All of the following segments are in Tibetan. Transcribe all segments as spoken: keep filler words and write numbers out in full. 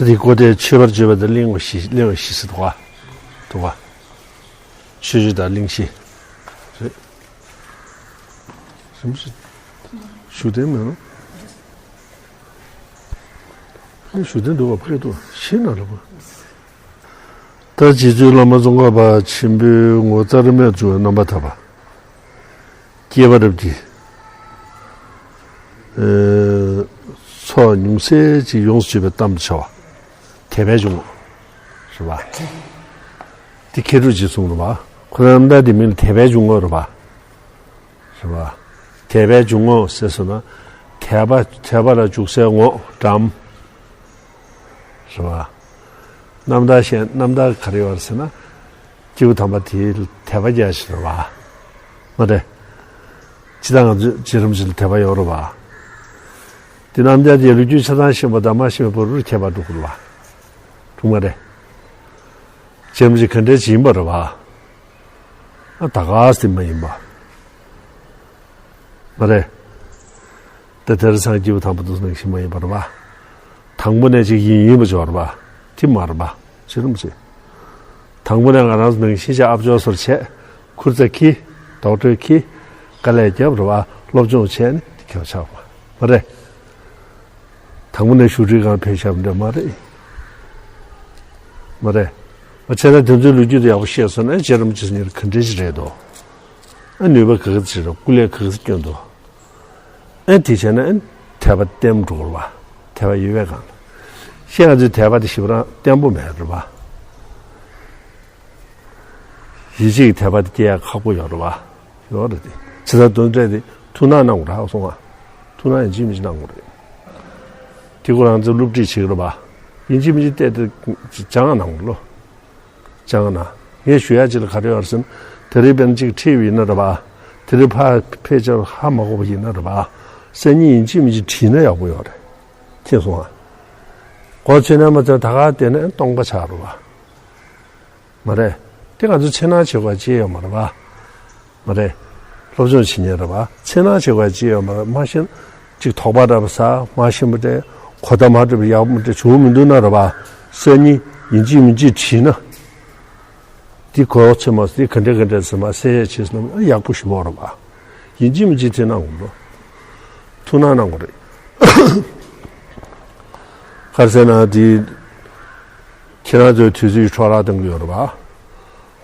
དེ་གོ་དེ་མཆོད་པར་བརྗོད་པ་དེ་གླེང་བ་བཞི་གླེང་བ་བཞི་ཟེར་འདུག་ག་འདུག་ག་མཆོད་བརྗོད་དང་གླེང་གཞི་རེད། རིམ་བཞིན་ཞུ་དོན་མེད་ན། ཞུ་དོན་འདུག་ག་ཕེབས་འདུག་ཤེས་ན་རེད་པ། ད་རྗེ་བཙུན་བླ་མ་ཙོང་ཁ་པ་ཆེན་པོའི་ངོ་མཚར་རྨད་བྱུང་བའི་རྣམ་པར་ཐར་པ། སྐྱེས་པ་རབས་ཀྱི་ཚོགས་ཉུང་ཤས་ཅིག་ཡོངས་སུ་གཅོད་པའི་གཏམ་དུ་བྱ་བ། དད་པའི་འཇུག་ངོགས་ཟེར་བ། དེ་མཁས་གྲུབ་ཀྱིས་གསུངས་རེད་པ། ཁོ་རང་རྣམ་ཐར་དེ་མིང་ལ་དད་པའི་འཇུག་ངོགས་རེད་པ། ཟེར་བ། དད་པའི་འཇུག་ངོགས་ཟེར་སོང་ན། དད་པ་དད་པ་ལ་འཇུག་སའི་ངོགས་འགྲམ། ཟེར་བ། རྣམ་ཐར་བཤད་རྣམ་ཐར་ག་རེ་ཡོད་རེད་ཟེར་ན། སྐྱེས་བུ་དམ་པ་དེའི་དད་པ་རྒྱས་ཤིག་རེད་པ། མ་རེད། ཇི་ལྟར་ང་ཚོས་རྗེ་རིན་པོ་ཆེ་ལ་དད་པ་ཡོད་རེད་པ། དེ་རྣམ་ཐར་དེའི་ལོ་རྒྱུས་ཆ་ཚང་ཤེས་པ་དང་མ་ཤེས་པའི་བར་དུ་ཁྱད་པར་འགྲོ་གི་རེད་པ། འགྲོ་གི་མ་རེད། རྗེ་རིན་པོ་ཆེ་ག་འདྲ་ཅིག་ཡིན་པ་རེད་པ། ཨ་ད་ག་སེ་མ་ཡིན་པ། མ་རེད། ད་དེང་སང་སྐྱེས་བུ་དམ་པ་དེ་ཚོ་ནང་བཞིན་མ་ཡིན་པ་རེད་པ། དང་པོ་ནས་ཅིག་ཡིན་ཡིན་པ་ཅིག་ཡོད་རེད་པ། དེ་མ་རེད་པ། ཅི་རུང་ཅིག་དང་པོ་ནས་ང་རང་ཚོ་ནང་བཞིན་ཅིག་ཨབ་ཅོ་སོར་བྱས། ཁུར་ཚ་འཁྱེར། རྡོག་ཁྲེས་འཁྱེར། དཀའ་ལས་རྒྱབ་རེད་པ། སློབ་སྦྱོང་བྱས་ནས་དེ་ག་ཆགས་པ་མ་རེད། དང་པོ་ནས་བཞུགས་ཁྲིའི་སྒང་ཕེབས་ཤག་འདྲ་མ་རེད། མ་རེད། བྱས་ན་དེ་ཚོའི་ལོ་རྒྱུས་དེ་ཡག་པོ་ཤེས་སོང་ན་རྗེ་རིན་པོ་ཆེ་ཟེར་མཁན་ག་འདྲ་ཞིག་རེད་དོ། ཨ་ནུས་པ་ག་གི་ཟེར་རོ། སྐུ་ལས་ག་གི་སྐྱོན་དོ། ཨ་དེ་བྱས་ན་ཨ་དད་པ་བརྟན་པོ་འགྲོ་གི་རེད་པ། དད་པ་ཡོད་པའི་སྒང་ལ། ཤེས་ཡ་ཚོའི་དད་པ་དེ་ཞེ་པོ་རང་བརྟན་པོ་མེད་རེད་པ། ཡིད་ཆེས་ཀྱི་དད་པ་དེ་སྐྱེ་ཡ་ཁག་པོ་ཡོད་རེད་པ། ཡོད་རེད་དེ། ཇི་ལྟར་དོན་འབྲས་དེ་ཐུགས་སྣང་གནང་དགོས་རེད་ཧ་གོ་སོང་ང་། ཐུགས་སྣང་ཡིན་གཅིག་མིན་གཅིག་གནང་དགོས་རེད། དེ་ཁོ་རང་ཚོས་སློབ་ཁྲིད་བྱེད་ཀྱི་རེད་པ། ཡིན་གཅིག་མིན་གཅིག་བལྟས་ཏེ་སྦྱང་གནང་དགོས་ལོ། སྦྱང་གནང་། ངས་ཞུ་ཡ་ཅིག་ལ་ག་རེ་ཡོད་རེད་ཟེར་ན། དེ་རིང་དཔེར་ན་ཅིག་ཁྲིད་པ་ཡིན་ན་རེད་པ། དེ་རིང་ཕར་ཕེབས་ཆ་ཧ་མ་གོ་བ་ཡིན་ན་རེད་པ། སང་ཉིན་ཡིན་གཅིག་མིན་གཅིག་དྲིས་ན་ཡག་པོ་ཡོད་རེད། མཁྱེན་སོང་ང་། གོ་ཚོད་ན་མ་ཚོད་ད་ག་བལྟས་ན་སྟོང་པ་ཆགས་རེད་པ། མ་རེད། དེ་ང་ཚོ་འཆར་སྣང་བྱེད་དགོས་ཅི་ཡོད་མ་རེད་པ། མ་རེད། སློབ་སྦྱོང་བྱེད་མཁན་རེད་པ། འཆར་སྣང་བྱེད་དགོས་ཅི་ཡོད་མ་རེད། མ་ཤེས་ན་ཅིག་དོགས་པ་འདྲ་པོ་ཟ། མ་ཤེས་པ་དེ་གོ་བརྡ་མ་འགྲིག་པ་ཡག་པོ་མ་འགྲིག་བྱུང་མི་འདུག་ན་རེད་པ། སང་ཉིན་ཡིན་གཅིག་མིན་གཅིག་དྲིས་ན། འདི་གོ་ཚོད་མ་སོང་། འདི་ག་འདྲ་ག་འདྲ་ཟེར་མ་གསལ་ཡས་བྱས་སོང་ན་ཡག་པོ་ཞེ་པོ་རེད་པ། ཡིན་གཅིག་མིན་གཅིག་དྲིས་ན་འོང་ལོ། ཐུགས་སྣང་གནང་དགོས་རེད། ག་རེ་ཟེར་ན་དེ། ཁྱེད་རང་ཚོའི་དུས་ཚོད་འཕྲོ་བརླག་གཏོང་གི་ཡོད་རེད་པ།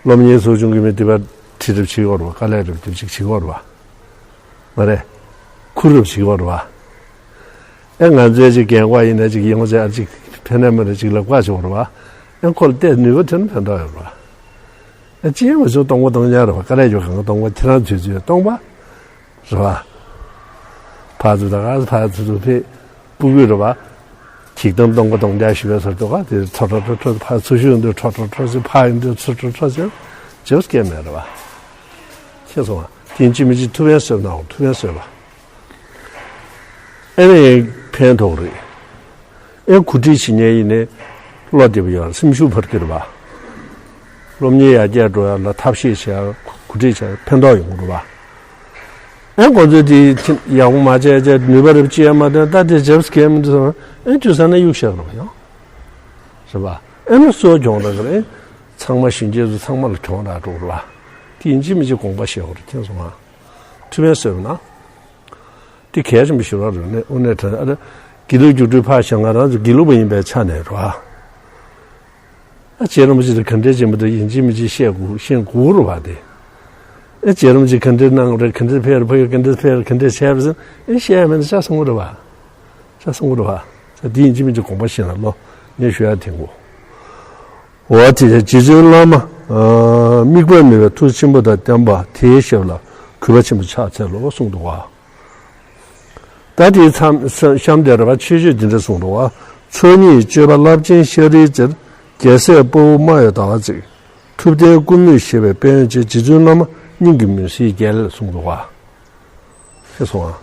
སློབ་གཉེར་ཚོགས་ཆུང་གི་མི་དེ་པར་ཁྲིད་རབས་བྱེད་ཀྱི་ཡོད་རེད་པ། དཀའ་ལས་རབས་དེ་ཅིག་བྱེད་ཀྱི་ཡོད་རེད་པ། མ་རེད། ཁུར་རབས་བྱེད་ཀྱི་ཡོད་རེད་པ། ཨེ་ང་ཚོའི་ཅིག་རྒན་གོག་ཡིན་ན་ཅིག་ཡོང་ཚེ་ཨ་ཅིག་ཕན་ནས་མ་རེད་ཅིག་ལབ་དགོས་བྱུང་རེད་པ། ཨེ་ཁོ་ལ་བལྟས་ནུས་པ་ཐོན་ན་ཕན་ཐོགས་ཡོད་རེད་པ། ཨེ་ཅི་ཡང་མ་བྱུང་། སྟོང་པ་སྟོང་རྐྱང་རེད་པ། དཀའ་ལས་ཀྱི་གང་ག་སྟོང་པ། ཁྱེད་རང་དུས་ཚོད་སྟོང་པ། རེད་པ། ཕར་ཚུར་ད་ག་ཕར་ཚུར་ཚུར་ཕེབས། སྤུ་གུས་རེད་པ། འགྱིག་དམ་སྟོང་པ་སྟོང་རྐྱང་ཞིག་པའི་ཚུལ་དུ་ག་དེ་ཚུར་འགྲོ་འགྲོ་འགྲོ། ཕར་ཚུར་ཤོག་ཡོང་དུས་འགྲོ་འགྲོ་འགྲོ་ཟེར། ཕར་ཡོང་དུས་ཚུར་འགྲོ་འགྲོ་ཟེར། བྱེད་པ་སྐད་མེད་རེད་པ། ཤེས་སོང་ང་། དེ་ཡིན་གཅིག་མིན་གཅིག་ཐུགས་ཕན་གསོས་གནང་། ཐུགས་ཕན་གསོས་པ། ཨེ་ནས་ཕན་ཐོགས་རེད། ཨེ་གོ་སྒྲིག་བྱེད་མཁན་ཡིན་ནའི་བློ་བདེ་པོ་ཡོད། སེམས་ཤུགས་འཕར་གྱི་རེད་པ། སློབ་གཉེར་ཡར་རྒྱས་འགྲོ་ཡ་ལ་ཐབས་ཤེས་བྱས། གོ་སྒྲིག་བྱས་ཕན་ཐོགས་ཡོང་གི་རེད་པ། ཨེ་ཁོང་ཚོས་དེ་ཡག་པོ་མ་བྱས་བྱས་ནུས་པ་རེ་ཅི་ཡང་མ་ཐོན། ད་དེ་བྱས་པ་གལ་མི་འདུག་བསམ། ཨེ་དུས་ས་ན་གཡུག་བཞག་རེད་པ་ཡང་། རེད་པ། ཨེ་ནི་སོ་གྱོང་ར་གི་རེད། ཚང་མ་གཞོན་སྐྱེས་ཚོ་ཚང་མ་ལ་གྱོང་རག་འགྲོ་གི་རེད་པ། དེ་ཡིན་གཅིག་མིན་གཅིག་དགོངས་པ་བཞེས་དགོས་རེད། མཁྱེན་སོང་ང་། ཐུགས་ཕན་གསོས་པ་ན། དེ་གལ་ཆེན་པོ་ཞེ་དྲག་རེད། དངོས་གནས་དྲང་། ཨ་ད་དགེ་ལུགས་རྒྱུགས་སྤྲོད་ཕར་བཞག་ང་རང་ཚོ་དགེ་ལུགས་པ་ཡིན་པའི་ཆ་ནས་རེད་པ། ཨ་རྗེ་རིན་པོ་ཆེ་དེ་ག་འདྲས་ཅན་པོ་དེ་ཡིན་གཅིག་མིན་གཅིག་ཤེས་དགོས། ཤེས་དགོས་རེད་པ་དེ། ཨ་རྗེ་རིན་པོ་ཆེ་ག་འདྲས་གནང་རེད། ག་འདྲས་ཕེབས་རེད། ཕ་གི་ག་འདྲས་ཕེབས་རེད། ག་འདྲས་བྱས་རེད་ཟེར། ཨེ་ཤེས་ཡ་མེད་ན་ཆ་ཚང་གི་རེད་པ། ཆ་ཚང་གི་རེད་པ། ད་དེ་ཡིན་གཅིག་མིན་གཅིག་དགོངས་པ་བཞེས་ན་ལོ། ངས་ཞུ་ཡ་དེ་གོ། འོ་དེ་རྗེ་བཙུན་བླ་མ་ཨ་དམིགས་པ་མེད་པའི་ཐུགས་ཆེན་པོ་དང་ལྡན་པ་དེའི་ཞབས་ལ་གུས་པ་ཆེན་པོ་ཕྱག་འཚལ་ལོ་གསུངས་འདུག་པ། ད་དེའི་མཚམས་གཤམ་དེར་རེད་པ། མཆོད་བརྗོད་འདི་འདྲ་གསུངས་འདུག་པ། ཚོགས་གཉིས་སྤྱོད་པ་རླབས་ཆེན་ཤཱ་རིའི་རྩེར། རྒྱལ་སྲས་དཔའ་བོ་སྨྲ་བའི་ཟླ་བ་བརྩེགས། ཐུབ་བསྟན་ཀུན་མོས་བཞད་པའི་དཔལ་ཡོན་ཅན། རྗེ་བཙུན་བླ་མ་སྙིང་གི་མུན་སེལ་རྒྱལ་གསུངས་འདུག་པ། ཤེས་སོང་ང་།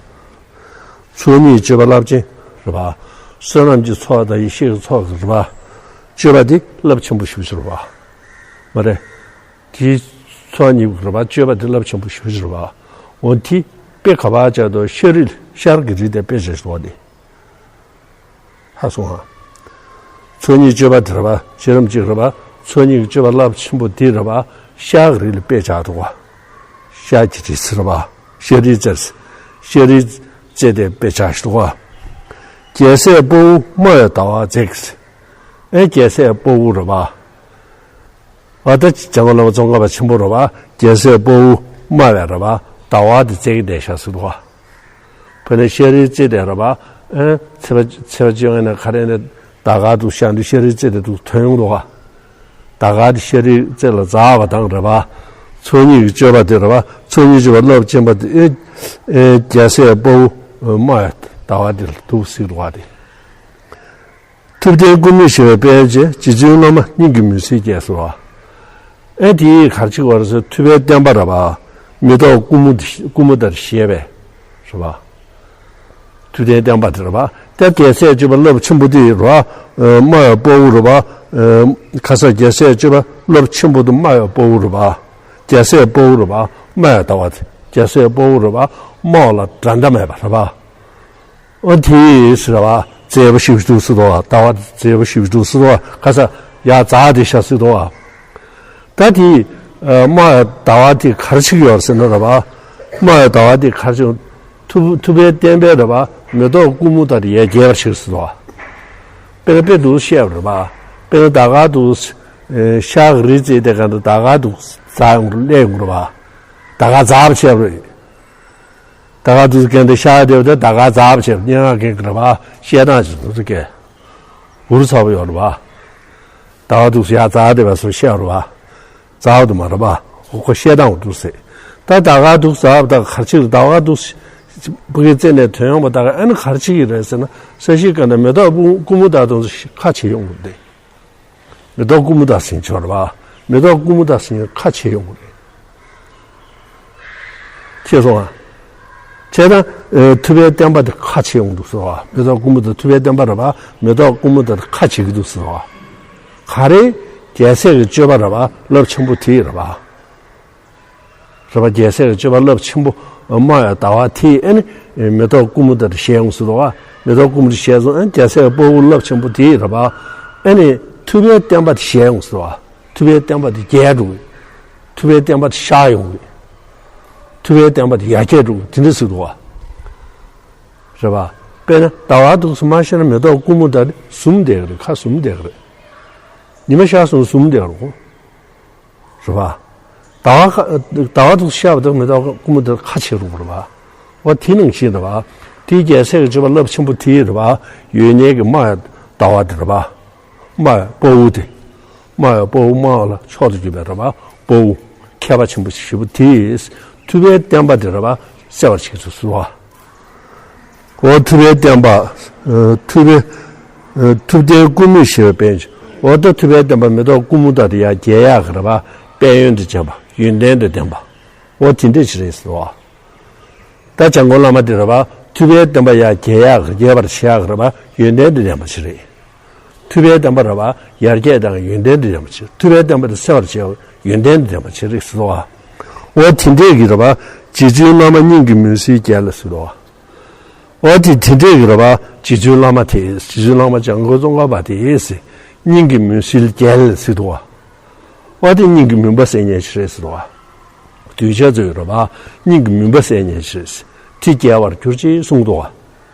ཚོགས་གཉིས་སྤྱོད་པ་རླབས་ཆེན་རེད་པ། བསོད་ནམས་ཀྱི་ཚོགས་དང་ཡེ་ཤེས་ཀྱི་ཚོགས་རེད་པ། སྤྱོད་པ་འདི་རླབས་ཆེན་པོ་ཞེ་པོ་ཅིག་རེད་པ། མ་རེད། དེའི་ཚོགས་གཉིས་རེད་པ། སྤྱོད་པ་འདི་རླབས་ཆེན་པོ་ཞེ་པོ་ཅིག་རེད་པ། འོ་དེ་དཔེ་ག་པར་བྱས་འདུག་ཤཱ་རིའི་ཤར་གྱི་རི་དེ་དཔེ་བྱས་འདུག་པ་དེ། ཧ་སོང་ང་། ཚོགས་གཉིས་སྤྱོད་པ་དེ་རེད་པ། ཤེས་རབ་གཅིག་རེད་པ། ཚོགས་གཉིས་ཀྱི་སྤྱོད་པ་རླབས་ཆེན་པོ་དེ་རེད་པ། ཤར་གྱི་རིགས་ལ་དཔེ་བཞག་འདུག་ག་ཤར་གྱི་རིགས་ཟེར་བ། ཤཱ་རིའི་རྩེ། ཤཱ་རིའི་རྩེ་དེ་དཔེ་ཆ་ཞིག་འདུག་ག་རྒྱལ་སྲས་དཔའ་བོ་སྨྲ་བའི་ཟླ་བ་མཛེས། ཨེ་རྒྱལ་སྲས་དཔའ་བོ་རེད་པ། ཨ་ད་འཇམ་མགོན་བླ་མ་ཙོང་ཁ་པ་ཆེན་པོ་རེད་པ། རྒྱལ་སྲས་དཔའ་བོ་སྨྲ་བའི་རེད་པ། ཟླ་བ་དེ་མཛེས་བསྡད་ཤག་ཟེར་འདུག་ག་བོད་ནས་ཤཱ་རིའི་རྩེ་དེ་རེད་པ། ཨེ་ཚེས་པ་ཚེས་པ་བཅོ་ལྔ་ནས་ག་རེ་ནས་ཟླ་སྐར་འདུག་ཤར་དུས་ཤཱ་རིའི་རྩེ་དེ་འདུག་ཐོན་ཡོང་འདུག་ག་ད་ག་དེ་ཤཱ་རིའི་རྩེ་ལ་འཛེགས་པ་དང་རེད་པ། ཚོགས་གཉིས་ཀྱི་སྤྱོད་པ་དེ་རེད་པ། ཚོགས་གཉིས་སྤྱོད་པ་རླབས་ཆེན་པོ་དེ་ཨེ་ཨེ་རྒྱལ་སྲས་དཔའ་བོ་སྨྲ་བའི་ཟླ་བ་དེ་ལ་འདུག་ཟེར་འདུག་ག་དེ། ཐུབ་བསྟན་ཀུ་མུད་ཞེས་པའི་དཔེ་ཅན་རྗེ་བཙུན་སློབ་མ་སྙིང་གི་མུན་སེལ་རྒྱལ་ཟེར་བ། ཨེ་དེ་ག་རེ་བྱེད་པ་རེད་ཟེར། ཐུབ་པའི་བསྟན་པ་རེད་པ། མེ་ཏོག་ཀུ་མུ་ཀུ་མུ་དར་ཞེས་པའི་རེད་པ། ཐུབ་བསྟན་བསྟན་པ་དེ་རེད་པ། ད་རྒྱལ་སྲས་སྤྱོད་པ་རླབས་ཆེན་པོ་དེ་རེད་པ། ཨ་སྨྲ་བའི་དཔའ་བོ་རེད་པ། ཨ་ཁ་ས་རྒྱལ་སྲས་སྤྱོད་པ་རླབས་ཆེན་པོ་དེ་སྨྲ་བའི་དཔའ་བོ་རེད་པ། རྒྱལ་སྲས་དཔའ་བོ་རེད་པ། སྨྲ་བའི་ཟླ་བ་དེ། རྒྱལ་སྲས་དཔའ་བོ་རེད་པ། སྨྲ་བ་ལ་འགྲན་ཟླ་མེད་པ་རེད་པ། ཨོ་དེས་ཟེར་བ་མཛེས་པོ་ཞིག་འདུག་ཟེར་དོ། ཟླ་བ་མཛེས་པོ་ཞིག་འདུག་ཟེར་དོ། ཁ་ས་ཡར་འཛེགས་བསྡད་ཤག་ཟེར་དོ། ད་དེ་སྨྲ་བའི་ཟླ་བ་དེ་ག་རེ་བྱེད་ཀྱི་ཡོད་ཟེར་ན་རེད་པ། སྨྲ་བའི་ཟླ་བ་དེ་ག་རེ་བྱེད། ཐུབ་ཐུབ་པའི་བསྟན་པའི་རེད་པ། མེ་ཏོག་ཀུ་མུ་དར་ཡར་རྒྱས་པར་བྱེད་ཟེར་དོ། དཔེར་ན་དཔེ་འདུག་བཤད་པ་རེད་པ། དཔེར་ན་ཟླ་སྐར་འདུག་ཤར་གྱི་རིགས་བརྩིས་དེ་ག་འདུག་ཟླ་སྐར་འདུག་འཛེགས་ཡོང་དུས་སླེབས་ཡོང་རེད་པ། ཟླ་སྐར་འཛེགས་པར་བྱེད་པ་རེད། ད་ག་དུས་སྐད་འདི་ཤར་དེ་བ་དེ་ད་ག་འཛེགས་པ་བྱེད་སྙན་ངག་གི་རེད་པ། བཤད་སྟངས་ཀྱི་འདུག་སྐད་འུར་ཚ་པོ་ཡོད་རེད་པ། ད་ག་དུས་ཡར་འཛེགས་དེ་བ་སུ་བཤད་རེད་པ། འཛེགས་དུ་མ་རེད་པ། ཁོ་ཁོ་བཤད་སྟངས་འདུག་ཟེར། ད་ད་ག་དུས་འཛེགས་པ་ད་ག་རེ་བྱེད་ཀྱི་རེད། ད་ག་དུས་བུ་གའི་རྩེ་ནས་ཐོན་ཡོང་བ་ད་ག་ཨ་ནི་ག་རེ་བྱེད་ཀྱི་རེད་ཟེར་ན། ས་གཞིའི་སྐད་འདི་མེ་ཏོག་ཀུ་ཀུ་མུ་དར་དང་ཁ་ཕྱེ་ཡོང་གི་རེད། མེ་ཏོག་ཀུ་མུ་དར་ཟེར་ཆོག་རེད་པ། མེ་ཏོག་ཀུ་མུ་དར་ཟེར་ཁ་ཕྱེ་ཡོང་གི་རེད། ཤེས་སོང་ཨ། བྱས་ན། ཨེ་ཐུབ་པའི་བསྟན་པ་དེ་ཁ་ཕྱེ་ཡོང་འདུག་ཟེར་བ། མེ་ཏོག་ཀུ་མུ་དར་ཐུབ་པའི་བསྟན་པ་རེད་པ། མེ་ཏོག་ཀུ་མུ་དར་ཁ་ཕྱེ་གི་འདུག་ཟེར་བ། ག་རེ། རྒྱལ་སྲས་ཀྱི་སྤྱོད་པ་རེད་པ། རླབས་ཆེན་པོ་དེ་རེད་པ། རེད་པ། རྒྱལ་སྲས་ཀྱི་སྤྱོད་པ་རླབས་ཆེན་པོ་སྨྲ་བའི་ཟླ་བ་དེ་ཨ་ནི་མེ་ཏོག་ཀུ་མུ་དར་ཞེས་ཡོང་ཟེར་བ། མེ་ཏོག་ཀུ་མུ་དར་ཞེས་སོང་ཨ་ནི་རྒྱལ་སྲས་དཔའ་བོ་རླབས་ཆེན་པོ་དེ་རེད་པ། ཨ་ནི་ཐུབ་པའི་བསྟན་པ་དེ་ཞེས་ཡོང་ཟེར་བ། ཐུབ་པའི་བསྟན་པ་དེ་རྒྱས་འགྲོ་གི། ཐུབ་པའི་བསྟན་པ་དེ་ཤར་ཡོང་གི། ཐུབ་པའི་བསྟན་པ་དེ་ཡར་རྒྱས་འགྲོ་གི་དེ་འདྲ་ཟེར་འདུག་བ། རེད་པ། དཔེར་ན་ཟླ་བ་འདུག་སེ་མར་བཤད་ན་མེ་ཏོག་ཀུ་མུ་དར་ཟུམ་བསྡད་ཀྱི་རེད། ཁ་ཟུམ་བསྡད་ཀྱི་རེད། ཉི་མ་ཤར་སོང་ཟུམ་བསྡད་ཀྱི་རེད། རེད་པ། ཟླ་བ་ཁ་ཟླ་བ་འདུག་སེ་ཤར་བ་དང་མེ་ཏོག་ཀུ་མུ་དར་ཁ་ཕྱེ་རུ་རེད་པ། འོ་དེ་ནང་བཞིན་རེད་པ། དེའི་རྒྱལ་སྲས་ཀྱི་སྤྱོད་པ་རླབས་ཆེན་པོ་དེ་རེད་པ། ཡོད་ཉེན་གྱི་སྨྲ་བའི་ཟླ་བ་དེ་རེད་པ། སྨྲ་བའི་དཔའ་བོ་དེ། སྨྲ་བའི་དཔའ་བོ་སྨྲ་བ་ལ་མཆོག་ཏུ་གྱུར་པའི་རེད་པ། དཔའ་བོ། མཁས་པ་ཆེན་པོ་ཞེ་པོ་དེས། ཐུབ་པའི་བསྟན་པ་དེ་རེད་པ། གསལ་བར་བྱེད་ཚུལ་ཟེར་བ། འོ་ཐུབ་པའི་བསྟན་པ། ཨ་ཐུབ་པའི། ཨ་ཐུབ་བསྟན་ཀུ་མུད་ཞེས་པའི་དཔེ་ཅན། འོ་ད་ཐུབ་པའི་བསྟན་པ་མེ་ཏོག་ཀུ་མུ་དར་དེ་ཡར་རྒྱས་ཡག་གི་རེད་པ། དཔལ་ཡོན་དུ་བྱས་པ། ཡོན་ཏན་དུ་ལྡན་པ། འོ་དེ་འདྲ་ཅིག་རེད་ཟེར་བ། ད་འཇམ་མགོན་བླ་མ་དེ་རེད་པ། ཐུབ་པའི་བསྟན་པ་ཡར་རྒྱས་ཡག་གི་རྒྱས་པར་བྱེད་ཡག་གི་རེད་པ། ཡོན་ཏན་དུ་ལྡན་པ་ཅིག་རེད། ཐུབ་པའི་བསྟན་པ་རེད་པ། ཡར་རྒྱས་དང་ཡོན་ཏན་དུ་ལྡན་པ་ཅིག་ཐུབ་པའི་བསྟན་པ་དེ་གསལ་བར་བྱེད་པ་ཡོན་ཏན་དུ་ལྡན་པ་ཅིག་རེད་ཟེར་བ། འོ་དེ་འདྲས་ཀྱི་རེད་པ། རྗེ་བཙུན་བླ་མ་སྙིང་གི་མུན་སེལ་རྒྱལ་ལ་ཟེར་བ། འོ་དེ་དེ་འདྲས་ཀྱི་རེད་པ། རྗེ་བཙུན་བླ་མ་དེ། རྗེ་བཙུན་བླ་མ་འཇམ་མགོན་ཙོང་ཁ་པ་དེ། སྙིང་གི་མུན་སེལ་རྒྱལ་ཟེར་འདུག་བ། འོ་དེ་སྙིང་གི་མུན་པ་སེལ་མཁན་ཞིག་རེད་ཟེར་འདུག་བ། གདུལ་བྱ་ཚོའི་རེད་པ། སྙིང་གི་མུན་པ་སེལ་མཁན་ཞིག་རེད། དེ་རྒྱལ་བར་གྱུར་ཅིག་གསུངས་འདུག་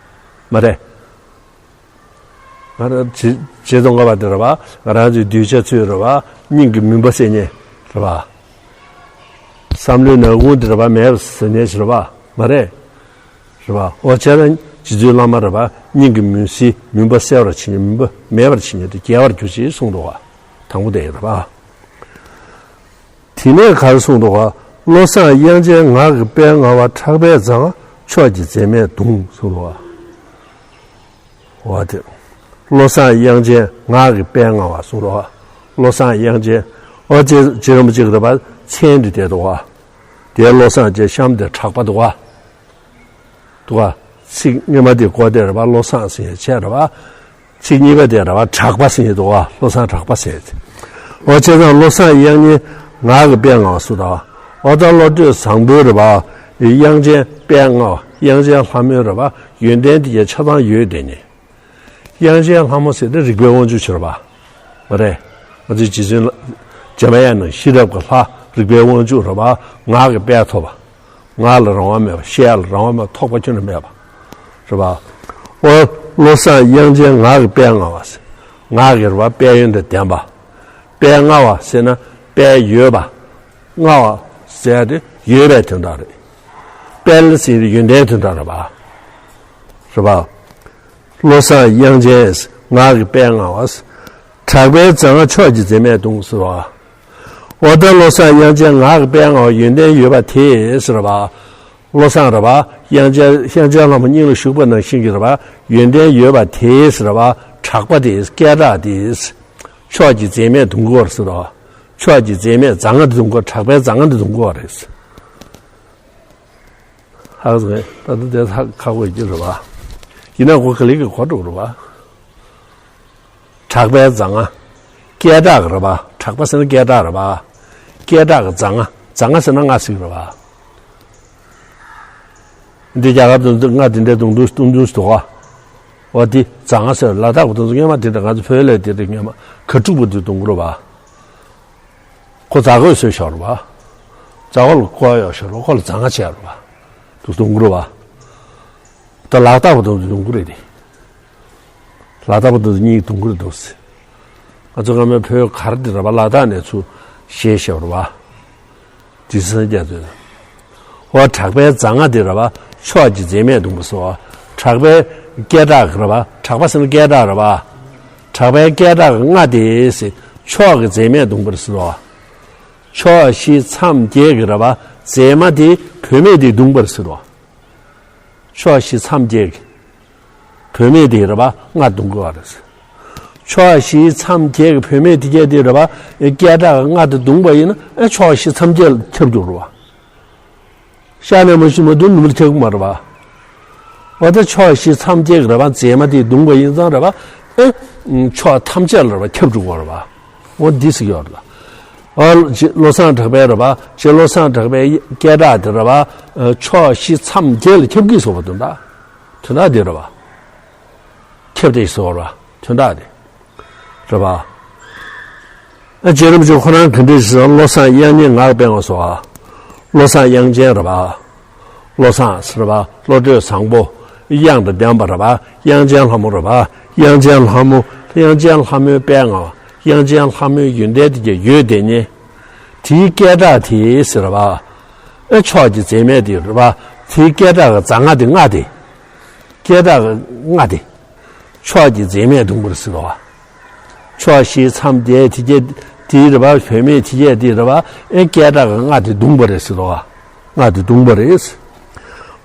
བ། མ་རེད། ང་རང་རྗེ་རྗེ་ཙོང་ཁ་པ་དེ་རེད་པ། ང་རང་ཚོའི་གདུལ་བྱ་ཚོའི་རེད་པ། སྙིང་གི་མུན་པ་སེལ་མཁན་རེད་པ། བསམ་བློའི་ནག་ཁུང་དེ་རེད་པ། མེད་པ་བཟོ་མཁན་ཞིག་རེད་པ། མ་རེད། རེད་པ། འོ་བྱས་ན་རྗེ་བཙུན་བླ་མ་རེད་པ། སྙིང་གི་མུན་སེལ། མུན་པ་སེལ་བར་བྱེད་མཁན། མུན་པ་མེད་པར་བྱེད་མཁན་དེ་རྒྱལ་བར་གྱུར་ཅིག་གསུངས་འདུག་བ། དང་པོ་དེ་རེད་པ། དེ་ནས་ག་རེ་གསུངས་འདུག་ག་བློ་བཟང་དབྱངས་ཅན་ངག་གི་དཔལ་མངའ་བ། གྲགས་པས་མཛངས་མཆོག་གི་མཛེས་མས་གདུང་གསུངས་འདུག་ག་འོ་དེ། བློ་བཟང་དབྱངས་ཅན་ངག་གི་དཔལ་མངའ་བ་གསུངས་འདུག་ག་བློ་བཟང་དབྱངས་ཅན། འོ་རྗེ་རྗེ་རིན་པོ་ཆེ་གི་རེད་པ། མཚན་དེ་བསྡད་འདུག་ག་དེ་བློ་བཟང་ཅན། གཤམ་དེ་གྲགས་པ་འདུག་ག་འདུག་ག་ཚིག་སྔོན་མ་དེ་གོ་དེ་རེད་པ། བློ་བཟང་ཟེར་ཡ་བྱས་རེད་པ། ཚིག་གཉིས་པ་དེ་རེད་པ། གྲགས་པ་ཟེར་ཡ་འདུག་ག་བློ་བཟང་གྲགས་པ་ཟེར་ཡ་དེ། འོ་བྱས་ཙང་བློ་བཟང་དབྱངས་སྙན་ངག་གི་དཔལ་མངའ་བ་གསུངས་འདུག་ག་འོ་ད་བློ་གྲོས་བཟང་པོའི་རེད་པ། དབྱངས་ཅན་དཔལ་མངའ་བ། དབྱངས་ཅན་ལྷ་མོའི་རེད་པ། ཡོན་ཏན་དེ་གའི་ཆ་ཚང་ཡོད་དེ་ནི། དབྱངས་ཅན་ལྷ་མོ་ཟེར་དེ་རིག་པའི་དབང་ཕྱུག་ཅིག་རེད་པ། མ་རེད། ང་ཚོའི་རྗེ་བཙུན་འཇམ་དབྱངས་ནང་ཤེས་རབ་ཀྱི་ལྷ་རིག་པའི་དབང་ཕྱུག་རེད་པ། ངག་གི་དཔལ་ཐོབ་པ། ངག་ལ་རང་དབང་མེད་པ། བཤད་ཡ་ལ་རང་དབང་མེད་པ། ཐོགས་པ་ཁྱོན་ནས་མེད་པ། རེད་པ། ཨོ། བློ་བཟང་དབྱངས་ཅན་ངག་གི་དཔལ་མངའ་བ་ཟེར། ངག་གི་རེད་པ། དཔལ་ཡོན་དང་ལྡན་པ། དཔལ་མངའ་བ་ཟེར་ན་དཔལ་ཡོད་པ། མངའ་བ་ཟེར་དེ་ཡོད་པའི་དོན་དག་རེད། དཔལ་ཟེར་དེ་ཡོན་ཏན་དོན་དག་རེད་པ། རེད་པ། བློ་བཟང་དབྱངས་ཅན་ངག་གི་དཔལ་མངའ་བ། གྲགས་པའི་མཛངས་སྔགས་མཆོག་གི་མཛེས་མས་གདུང་ཟེར་བ། འོ་ད་བློ་བཟང་དབྱངས་ཅན་ངག་གི་དཔལ་མངའ་བ་ཡོན་ཏན་ཡོད་པ་དེ་ཟེར་བ། བློ་བཟང་རེད་པ། དབྱངས་ཅན་དབྱངས་ཅན་ལྷ་མོ་སྙིང་ལ་ཞུགས་པ་ནང་བཞིན་གྱི་རེད་པ། ཡོན་ཏན་ཡོད་པ་དེ་ཟེར་བ། གྲགས་པ་དེ། སྐད་གྲགས་དེ། མཆོག་གི་མཛེས་མས་གདུང་དགོས་ཟེར་བ། མཆོག་གི་མཛེས་མས་མཛངས་སྔགས་དེ་གདུང་དགོས། གྲགས་པའི་མཛངས་སྔགས་དེ་གདུང་དགོས་རེད། ཧ་གོ་སོང་ངས། ད་ལྟ་དེ་ཧ་ཁག་པོ་ཡོད་ཀྱི་རེད་པ། ཡིན་ན་གོ་ག་ལེར་གྱི་གོ་འགྲོ་རེད་པ། གྲགས་པའི་མཛངས་སྔགས། སྐད་གྲགས་ཀྱི་རེད་པ། གྲགས་པ་ཟེར་ན་སྐད་གྲགས་རེད་པ། སྐད་གྲགས་ཀྱི་མཛངས་སྔགས། མཛངས་སྔགས་ཟེར་ན་སྔགས་ཟེར་གྱི་རེད་པ། འདི་རྒྱ་གར་དུ་སྔགས་འདི་འདྲའི་གདུང་འདུག་གདུང་འདུག་འདུག་ག་འོ་འདི་མཛངས་སྔགས་ཟེར། ལ་དྭགས་པ་དེ་ཚོ་སྔོན་མ་དེ་འདྲ། ང་ཚོ་བོད་ལ་དེ་འདྲ་སྔོན་མ་ག་དྲུག་པོ་དེ་གདུང་གི་རེད་པ། ཁོ་རྫ་གོས་བཟོས་བཞག་རེད་པ། རྫ་གོས་ལ་ཀོ་གཡོགས་བཞག་རེད་པ། ཁོ་ལ་མཛངས་སྔགས་བྱས་རེད་པ། དེ་གདུང་གི་རེད་པ། ད་ལ་དྭགས་པ་དེ་ཚོ་གདུང་གི་རེད་དེ། ལ་དྭགས་པ་དེ་ཚོ་གཉིས་གདུང་གི་རེད་འདུག་ཟེར། ང་ཚོ་སྔ་མོའི་བོད་གར་དེ་རེད་པ། ལ་དྭགས་ནས་ཚུར་བཞེས་བཞག་རེད་པ། དེ་སངས་རྒྱས་ཚོས། འོ་གྲགས་པའི་མཛངས་སྔགས་དེ་རེད་པ། མཆོག་གི་མཛེས་མས་གདུང་བ་ཟེར་བ། གྲགས་པའི་སྐད་གྲགས་རེད་པ། གྲགས་པ་ཟེར་ན་སྐད་གྲགས་རེད་པ། གྲགས་པའི་སྐད་གྲགས་ཀྱི་སྔགས་དེ་ཟེར། མཆོག་གི་མཛེས་མས་གདུང་བ་ཟེར་བ། ཕྱོགས་བཞི་མཚམས་བརྒྱད་ཀྱི་རེད་པ། མཛེས་མ་དེ་བུད་མེད་དེ་གདུང་བ་ཟེར་བ། ཕྱོགས་བཞི་མཚམས་བརྒྱད་ཀྱི་བུད་མེད་དེ་རེད་པ། སྔགས་གདུང་གི་རེད་ཟེར། ཕྱོགས་བཞི་མཚམས་བརྒྱད་ཀྱི་བུད་མེད་དེ་གྱད་དེ་རེད་པ། སྐད་གྲགས་ཀྱི་སྔགས་དེ་གདུང་བ་ཡིན་ན། ཨེ་ཕྱོགས་བཞི་མཚམས་བརྒྱད་ལ་ཁྱབ་འགྲོ་རེད་པ། ཤར་ནས་མར་ཞུ་མ་གཏོགས་ནུབ་ལ་ཁྱབ་ཀྱི་མ་རེད་པ། འོ་ད་ཕྱོགས་བཞི་མཚམས་བརྒྱད་ཀྱི་རེད་པ། མཛེས་མ་དེ་གདུང་བ་ཡིན་ཙང་རེད་པ། ཨེ་ཕྱོགས་ཐམས་ཅད་ལ་རེད་པ། ཁྱབ་འགྲོ་གི་རེད་པ། འོ་འདི་ཟེར་གྱི་ཡོད་རེད་ལ། འོ་རྗེ་བློ་བཟང་གྲགས་པའི་རེད་པ། རྗེ་བློ་བཟང་གྲགས་པའི་སྐད་གྲགས་དེ་རེད་པ། ཕྱོགས་བཞི་མཚམས་བརྒྱད་ལ་ཁྱབ་ཀྱི་ཟེར་བ་དོན་དག་དོན་དག་དེ་རེད་པ། ཁྱབ་བརྡལ་ཟེར་བ་རེད་པ། དོན་དག་དེ་རེད་པ། ཨ་རྗེ་རིན་པོ་ཆེ་ཁོ་རང་ག་འདྲ་ཞིག་ཟེར་ན། བློ་བཟང་དབྱངས་སྙན་ངག་དཔལ་མངའ་ཟེར་བ། བློ་བཟང་དབྱངས་ཅན་རེད་པ། བློ་བཟང་ཟེར་བ་བློ་གྲོས་བཟང་པོ། དབྱངས་དང་ལྡན་པ་རེད་པ། དབྱངས་ཅན་ལྷ་མོ་རེད་པ། དབྱངས་ཅན་ལྷ་མོ། དབྱངས་ཅན་ལྷ་མོའི་དཔལ་མངའ་བ། དབྱངས་ཅན་ལྷ་མོའི་ཡོན་ཏན་དེ་གྱད་ཡོད་དེ་ཉིད། དེའི་སྐད་གྲགས་དེ་ཟེར་བ། ཨེ་མཆོག་གི་མཛེས་མས་དེ་རེད་པ། དེའི་སྐད་གྲགས་ཀྱི་མཛངས་སྔགས་དེ། སྔགས་དེ། སྐད་གྲགས་ཀྱི་སྔགས་དེ། མཆོག་གི་མཛེས་མས་གདུང་བ་ཟེར་བ། ཕྱོགས་བཞི་མཚམས་བརྒྱད་དེ་གྱད་དེ་རེད་པ། བུད་མེད་དེ་གྱད་དེ་རེད་པ། ཨེ་སྐད་གྲགས་ཀྱི་སྔགས་དེ་གདུང་བ་རེད་ཟེར་བ། སྔགས་དེ་གདུང་བ་རེད།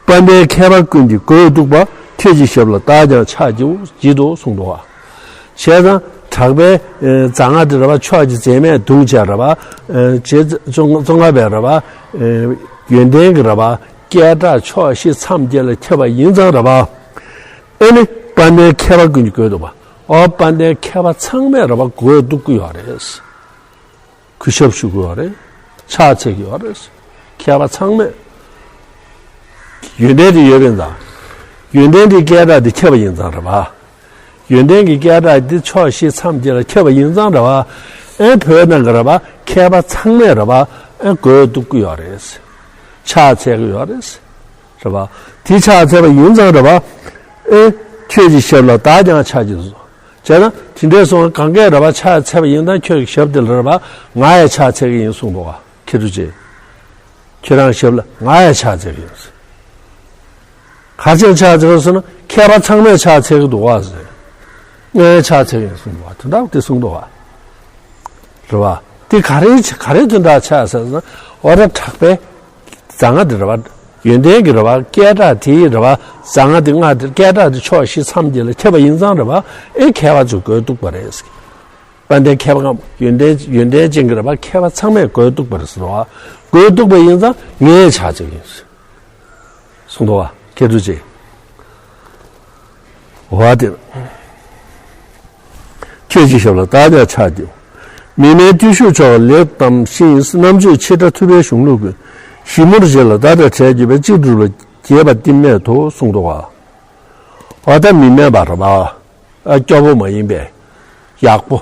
དཔལ་ལྡན་མཁས་པ་ཀུན་གྱི་མགོས་གཏུགས་པ། ཁྱོད་ཀྱི་ཞབས་ལ་བདག་ཀྱང་ཕྱག་བགྱིའོ། བགྱིད་དོ་གསུངས་འདུག་པ། བྱས་ཙང་གྲགས་པའི་མཛངས་སྔགས་དེ་རེད་པ། མཆོག་གི་མཛེས་མས་གདུང་བྱས་རེད་པ། རྗེ་ཙོང་ཙོང་ཁ་པའི་རེད་པ། ཡོན་ཏན་གྱི་རེད་པ། སྐད་གྲགས་ཕྱོགས་བཞི་མཚམས་བརྒྱད་ལ་ཁྱབ་པ་ཡིན་ཙང་རེད་པ། ཨེ་ནི་དཔལ་ལྡན་མཁས་པ་ཀུན་གྱི་མགོས་གཏུགས་པ། ཨོ་དཔལ་ལྡན་མཁས་པ་ཚང་མས་རེད་པ། མགོས་གཏུགས་ཀྱི་ཡོད་རེད། གུས་ཞབས་ཞུ་གི་ཡོད་རེད། ཕྱག་འཚལ་གྱི་ཡོད་རེད། མཁས་པ་ཚང་མས། ཡོན་ཏན་དེ་ཡོད་པ་ཡིན་ཙང་། ཡོན་ཏན་དེ་སྐད་གྲགས་དེ་ཁྱབ་པ་ཡིན་ཙང་རེད་པ། ཡོན་ཏན་གྱི་སྐད་གྲགས་དེ་ཕྱོགས་བཞི་མཚམས་བརྒྱད་ལ་ཁྱབ་པ་ཡིན་ཙང་རེད་པ། ཨེ་བོད་ནང་གི་རེད་པ། མཁས་པ་ཚང་མས་རེད་པ། ཨེ་མགོས་གཏུགས་ཀྱི་ཡོད་རེད། ཕྱག་འཚལ་གྱི་ཡོད་རེད། རེད་པ། དེ་ཕྱག་འཚལ་བ་ཡིན་ཙང་རེད་པ། ཨེ་ཁྱོད་ཀྱི་ཞབས་ལ་བདག་ཀྱང་ཕྱག་བགྱིའོ། བྱས་ན་དེ་འདྲས་སོང་། གང་གས་རེད་པ། ཕྱག་འཚལ་བ་ཡིན་ཙང་ཁྱོད་ཀྱི་ཞབས་དེ་ལ་རེད་པ། ང་ཡང་ཕྱག་འཚལ་གྱི་ཡིན་གསུངས་འདུག་པ། མཁས་གྲུབ་རྗེས། ཁྱོད་རང་ཞབས་ལ་ང་ཡང་ཕྱག་འཚལ་གྱི་ཡིན། ག་རེ་བྱས་ཕྱག་འཚལ་ཟེར་ན། མཁས་པ་ཚང་མས་ཕྱག་འཚལ་གྱི་འདུག་པ་ཟེར། ང་ཡང་ཕྱག་འཚལ་གྱི་ཡིན་གསུངས་འདུག་པ། དོན་དག་དེ་གསུངས་འདུག་པ། རེད་པ། དེ་ག་རེ་ག་རེ་དོན་དག་ཆགས་ཟེར་ན། འོ་ད་གྲགས་པའི་མཛངས་སྔགས་དེ་རེད་པ། ཡོན་ཏན་གྱི་རེད་པ། སྐད་གྲགས་དེའི་རེད་པ། མཛངས་སྔགས་དེ། སྔགས་དེ། སྐད་གྲགས་དེ་ཕྱོགས་བཞི་མཚམས་བརྒྱད་ལ་ཁྱབ་པ་ཡིན་ཙང་རེད་པ། ཨེ་མཁས་པ་ཚོས་མགོས་གཏུགས་པ་རེད། དཔལ་ལྡན་མཁས་པ་ཀུན། ཡོན་ཏན་ཡོན་ཏན་ཅན་གྱི་རེད་པ། མཁས་པ་ཚང་མས་མགོས་གཏུགས་པ་རེད་ཟེར་བ། མགོས་གཏུགས་པ་ཡིན་ཙང་ངས་ཕྱག་འཚལ་གྱི་ཡིན། གསུངས་འདུག་པ། མཁས་གྲུབ་རྗེས། འོ་དེ། ཁྱོད་ཀྱི་ཞབས་ལ་བདག་ཀྱང་ཕྱག་བགྱིའོ། མི་དམན་བརྟུལ་ཞུགས་མཆོག་ལེགས་བསྡམས་ཤིང་། རྣམ་དཔྱོད་ཆེ་ཕྲ་ཐུབ་པའི་གཞུང་ལུགས་ཀུན། ཞིབ་མོར་བརྗོད་ལ་བདག་དང་བྲལ་གྱུར་པའི། གཅིག་ཏུ་གྲུབ་པ་རྒྱས་པ་གཏིང་མེད་དོ་གསུངས་འདུག་པ། འོ་ད་མི་དམན་པ་རེད་པ། ཨ་སྐྱོ་པོ་མ་ཡིན་པའི་ཡག་པོ།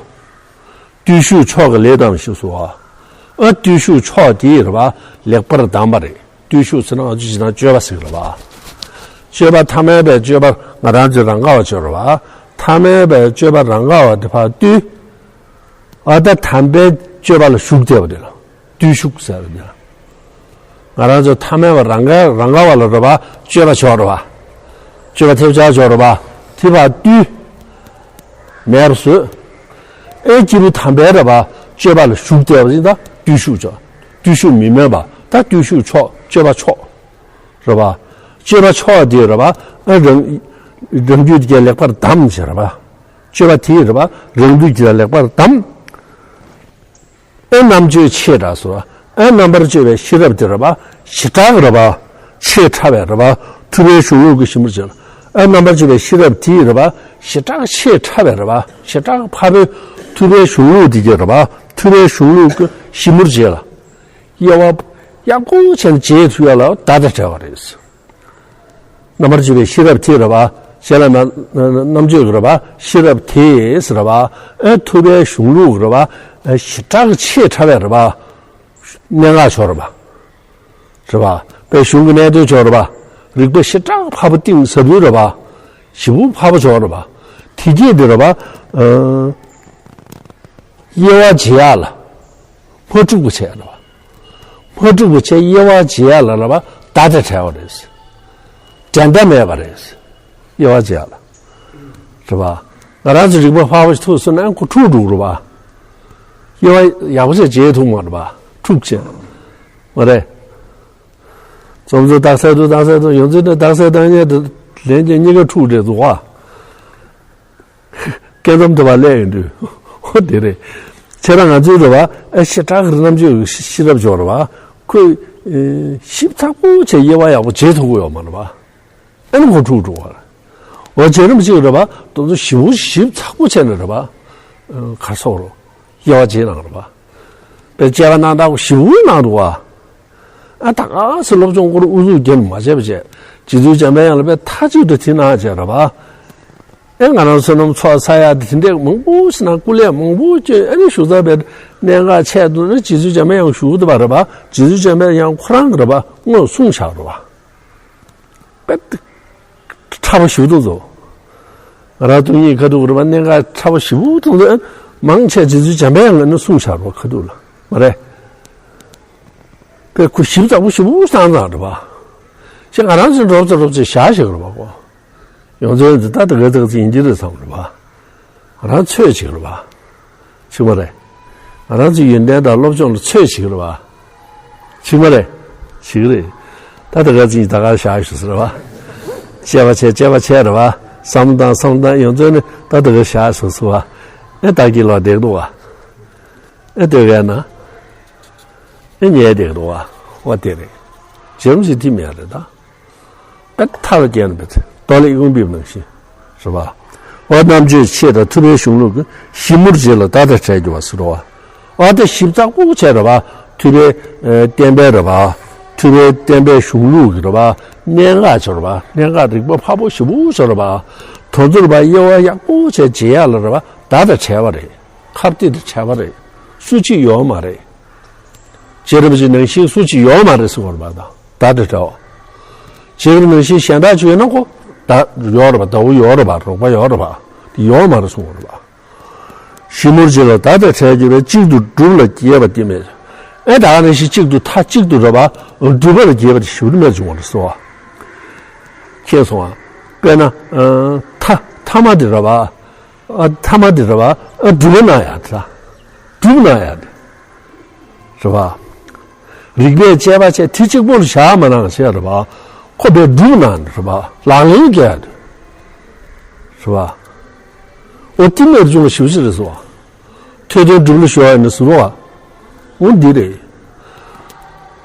བརྟུལ་ཞུགས་མཆོག་གི་ལས་དམ་ཞེས་སོ། ཨ་བརྟུལ་ཞུགས་མཆོག་དེ་རེད་པ། ལེགས་པར་གདམས་པ་རེད། བརྟུལ་ཞུགས་ཟེར་ན་ང་ཚོ་ཇི་ལྟར་སྤྱོད་པ་ཟེར་གི་རེད་པ། སྤྱོད་པ་ཐ་མལ་པའི་སྤྱོད་པ་ང་རང་ཚོའི་རང་ག་བ་སྤྱོད་རེད་པ། ཐ་མལ་པའི་སྤྱོད་པ་རང་ག་བ་དེ་ཕར་བརྟུལ། ཨ་ད་དམ་པའི་སྤྱོད་པ་ལ་ཞུགས་བསྡད་པ་དེ་ལ་བརྟུལ་ཞུགས་ཟེར་བ་དེ་ལ། ང་རང་ཚོ་ཐ་མལ་པ་རང་ག་རང་ག་བ་ལ་རེད་པ། སྤྱོད་པ་ཆོག་རེད་པ། སྤྱོད་པ་ཐེབས་ཆག་ཆོག་རེད་པ། དེ་ཕར་བརྟུལ། མེད་པར་བཟོས། ཨེ་སྐྱེས་བུ་དམ་པའི་རེད་པ། སྤྱོད་པ་ལ་ཞུགས་བསྡད་པ་ཅིག་ད་བརྟུལ་ཞུགས་ཆོག་བརྟུལ་ཞུགས་མི་དམན་པ་ད་བརྟུལ་ཞུགས་མཆོག་སྤྱོད་པ་མཆོག་རེད་པ། སྤྱོད་པ་མཆོག་དེ་རེད་པ། ཨ་རང་རང་རྒྱུད་ཀྱིས་ལེགས་པར་གདམས་ཟེར་རེད་པ། སྤྱོད་པ་དེ་རེད་པ། རང་རྒྱུད་ཀྱིས་ལེགས་པར་གདམས། ཨེ་རྣམ་དཔྱོད་ཆེ་དྲགས་སོ། ཨེ་རྣམ་པར་དཔྱོད་པའི་ཤེས་རབ་དེ་རེད་པ། ཞེ་དྲག་རེད་པ། ཆེ་ཕྲ་བའི་རེད་པ། ཐུབ་པའི་གཞུང་ལུགས་ཀྱི་ཞིབ་མོར་བྱས་ལ། ཨེ་རྣམ་པར་དཔྱོད་པའི་ཤེས་རབ་དེ་རེད་པ། ཞེ་དྲག་ཆེ་ཕྲ་བའི་རེད་པ། ཞེ་དྲག་ཕྲ་བའི་ཐུབ་པའི་གཞུང་ལུགས་དེ་གྱིས་རེད་པ། ཐུབ་པའི་གཞུང་ལུགས་ཀྱི་ཞིབ་མོར་བྱས་ལ། དབྱེ་བ་ཡག་པོ་བྱས་ནས་འབྱེད་ཐུབ་ཡ་ལ་བརྡ་དང་བྲལ་བ་རེད། རྣམ་པར་དཔྱོད་པའི་ཤེས་རབ་དེ་རེད་པ། ཞེས་ལ་ན་རྣམ་དཔྱོད་ཀྱི་རེད་པ། ཤེས་རབ་དེས་རེད་པ། ཨེ་ཐུབ་པའི་གཞུང་ལུགས་རེད་པ། ཨེ་ཞེ་དྲག་ཆེ་ཕྲ་བའི་རེད་པ། གནད་འགག་ཆོག་རེད་པ། རེད་པ། པའི་གཞུང་གི་གནད་དོན་ཆོག་རེད་པ། རིགས་པ་ཞེ་དྲག་ཕར་པ་གཏིང་ཟབ་པོའི་རེད་པ། ཞེ་པོ་ཕར་པ་ཆོག་རེད་པ། དེ་སྐད་དེ་རེད་པ། ཨ། དབྱེ་བ་འབྱེད་ཡག་ལ་མ་འཁྲུག་པ་བྱས་རེད་པ། མ་འཁྲུག་པ་བྱས་དབྱེ་བ་འབྱེད་ཡག་ལ་རེད་པ། བརྡ་དང་བྲལ་བ་རེད། འགྲན་ཟླ་མེད་པ་རེད། དབྱེ་བ་འབྱེད་ཡག་ལ། རེད་པ། ང་རང་ཚོ་རིག་པ་ཕར་པ་ཞིག་ཐུག་སོང་ན་ཁོ་འཁྲུག་འགྲོ་གི་རེད་པ། དབྱེ་བ་ཡག་པོ་བྱས་འབྱེད་ཐུབ་མ་རེད་པ། འཁྲུག་བྱས། མ་རེད། རྩོམ་བཟོ་རྟགས་གསལ་དུ་རྟགས་གསལ་དུ་ཡོང་ཚུལ་ནི་རྟགས་གསལ་དང་ཉེ་དུ་ལན་གྱི་གཉིས་ཀ་འཁྲུག་འདྲེས་འདུག་བ། སྐད་མཚམས་དུ་བ་ལས་ཡོང་དུས། ཧོ་དེ་རེད། ཁྱེད་རང་ང་ཚོའི་རེད་བ། ཨ་ཞེ་དྲག་གི་རྣམ་དཔྱོད་ཤེས་རབ་སྦྱོར་བ། ཁོས་ཞིབ་ཚགས་པོ་བྱས་དབྱེ་བ་ཡག་པོ་འབྱེད་ཐུབ་ཀྱི་ཡོད་མ་རེད་བ། ཨ་ནི་ཁོ་འཁྲུག་འགྲོ་བ་རེད། འོ་བྱས་རིམ་གཅིག་རེད་བ། དེ་ཚོ་ཞིབ་པོ་ཞིབ་ཚགས་པོ་བྱས་ནས་རེད་བ། གར་སོགས་རོ། དབྱེ་བ་འབྱེད་གནང་རེད་བ། པའི་དཔྱད་པ་གནང་སྟངས་ཞིབ་པོ་གནང་འདུག་བ། ཨ་ད་ག་སེ་སློབ་སྦྱོང་སྐོར་ཨུ་ཚུགས་རྒྱབ་མ་བྱས་པ་བྱས། རྗེ་བཙུན་འཇམ་པའི་དབྱངས་ལ་དཔེ་མཐའ་གཅིག་ཏུ་དེ་གནང་བྱས་རེད་པ། ཨེ་ང་རང་བསོད་ནམས་ཚོགས་བསགས་ཡག་དེ་དེ་འདྲས་མང་པོ་ཞིག་ན་སྐུ་ལས་མང་པོ་བསྐྱོན། ཨ་ནི་བཞུགས་ཚར་བའི་གནད་འགག་ཆད་འདུག་ན་རྗེ་བཙུན་འཇམ་པའི་དབྱངས་བཞུགས་འདུག་པ་རེད་པ། རྗེ་བཙུན་འཇམ་པའི་དབྱངས་ཁོ་རང་གི་རེད་པ། དངོས་གསུངས་བཞག་རེད་པ། དཔེ་ཕྲ་བ་ཞིག་འདུག་ཟོ། ང་རང་སྟོང་ཉིད་ཁ་ཐུག་རེད་པ། གནད་འགག་ཕྲ་བ་ཞིག་འདུག་ཟོ། མང་ཆེ་རྗེ་བཙུན་འཇམ་པའི་དབྱངས་ནས་གསུངས་བཞག་རེད་པ། ཁ་ཐུག་ལ་མ་རེད། དཔེ་ཁོ་ཞིབ་ཚགས་པོ་ཞིབ་པོ་བཏང་ཙང་རེད་པ། ཅེས་ང་རང་ཚོའི་འགྲོ་ཚོ་རོབ་ཙེ་བཞག་ཞིག་རེད་པ་ཁོ། ཡོངས་འཛིན་འདི་ལྟ་དེ་ག་ཙག་ཙིག་ཡིན་གྱི་རེད་བསམ་རེད་པ། ང་རང་ཚོད་ཅིག་རེད་པ། ཅིག་མ་རེད། ང་རང་ཚོའི་ཡོན་ཏན་དང་སློབ་སྦྱོང་ལ་ཚོད་ཅིག་རེད་པ། ཅིག་མ་རེད། ཅིག་རེད། ད་དེ་ག་ཙིག་ད་ག་བཞག་ཞུ་ཟེར་བ། དཔྱད་པ་བྱས་དཔྱད་པ་བྱས་རེད་པ། བསམ་བློ་བཏང་བསམ་བློ་བཏང་ཡོངས་འཛིན་ནི་ད་དེ་ག་བཞག་ཞུ་ཟེར་བ། ཨེ་ད་གི་ལོ་བསྡད་འདུག་བ། ཨེ་ལྟོས་གས་ན། ཨེ་ཉལ་བསྡད་འདུག་བ། འོ་དེ་རེད། བྱེད་རིམ་ཞིག་དེ་མེད་རེད་ད། པད་མཐའ་ལ་བརྒྱན་པའི་རྡོ་ལེབ་དབུ་འབིབས་ནང་བཞིན། རེད་པ། འོ་རྣམ་དཔྱོད་ཆེ་དང་ཐུབ་པའི་གཞུང་ལུགས་ཀྱི་ཞིབ་མོར་བྱས་ལ་བརྡ་དང་བྲལ་གྱུར་པ་ཟེར་རོ། འོ་དེ་ཞིབ་ཚགས་པོ་བྱས་རེད་པ། ཐུབ་པའི་ཨ་བསྟན་པའི་རེད་པ། ཐུབ་པའི་བསྟན་པའི་གཞུང་ལུགས་ཀྱི་རེད་པ། གནད་འགག་ཆོག་རེད་པ། གནད་འགག་རིག་པ་ཕར་པོ་ཞིབ་པོ་ཆོག་རེད་པ། དོན་ཚོར་བ་དབྱེ་བ་ཡག་པོ་བྱས་འབྱེད་ཡག་ལ་རེད་པ། བརྡ་དང་བྲལ་བ་རེད། ཁ་གཏད་དང་བྲལ་བ་རེད། སུ་གཅིག་ཡོད་མ་རེད། བྱེད་རིམ་གྱི་ནང་བཞིན་སུ་གཅིག་ཡོད་མ་རེད་གསུངས་པ་རེད་པ། ད་བརྡ་དང་བྲལ་བ། བྱེད་རིམ་ནང་བཞིན་གཞན་དག་ཅིག་ཡོད་ན་ཁོ་བརྡ་ཡོད་རེད་པ། ཟླ་བོ་ཡོད་རེད་པ། རོགས་པ་ཡོད་རེད་པ། དེ་ཡོད་མ་རེད་གསུངས་པ་རེད་པ། ཞིབ་མོར་བྱས་ལ་བརྡ་དང་བྲལ་གྱུར་པས་གཅིག་ཏུ་སྒྲུབ་ལ་འགྱེད་པ་དེ་མེད། ཨེ་ད་ག་ནང་བཞིན་གཅིག་ཏུ་མཐའ་གཅིག་ཏུ་རེད་པ། སྒྲུབ་པ་ལ་འགྱེད་པ་དེ་ཞིབ་ཏུ་མེད་བྱུང་བ་རེད་སོ། མཁྱེན་སོང་ཨ། དཔེར་ན་ཨ་ཐ་ཐ་མ་དེ་རེད་པ། ཨ་ཐ་མ་དེ་རེད་པ། ཨ་སྒྲུབ་པ་གནང་ཡག་དེ་ལ། སྒྲུབ་གནང་ཡག་དེ། རེད་པ། རིགས་པས་དཔྱད་པ་བྱས་དེ་གཅིག་པོ་ལ་བཞག་མ་གནང་བྱས་རེད་པ། ཁོ་པས་སྒྲུབ་གནང་རེད་པ། ལག་ལེན་བཀལ་དེ། རེད་པ། འོ་དེ་མེད་བྱུང་ལ་ཞིབ་ཞིབ་རེད་སོ། ཐོས་དོན་སྒྲུབ་ལ་གཞོལ་བ་ཡིན་ན་ཟེར་བ། འོ་འདི་རེད།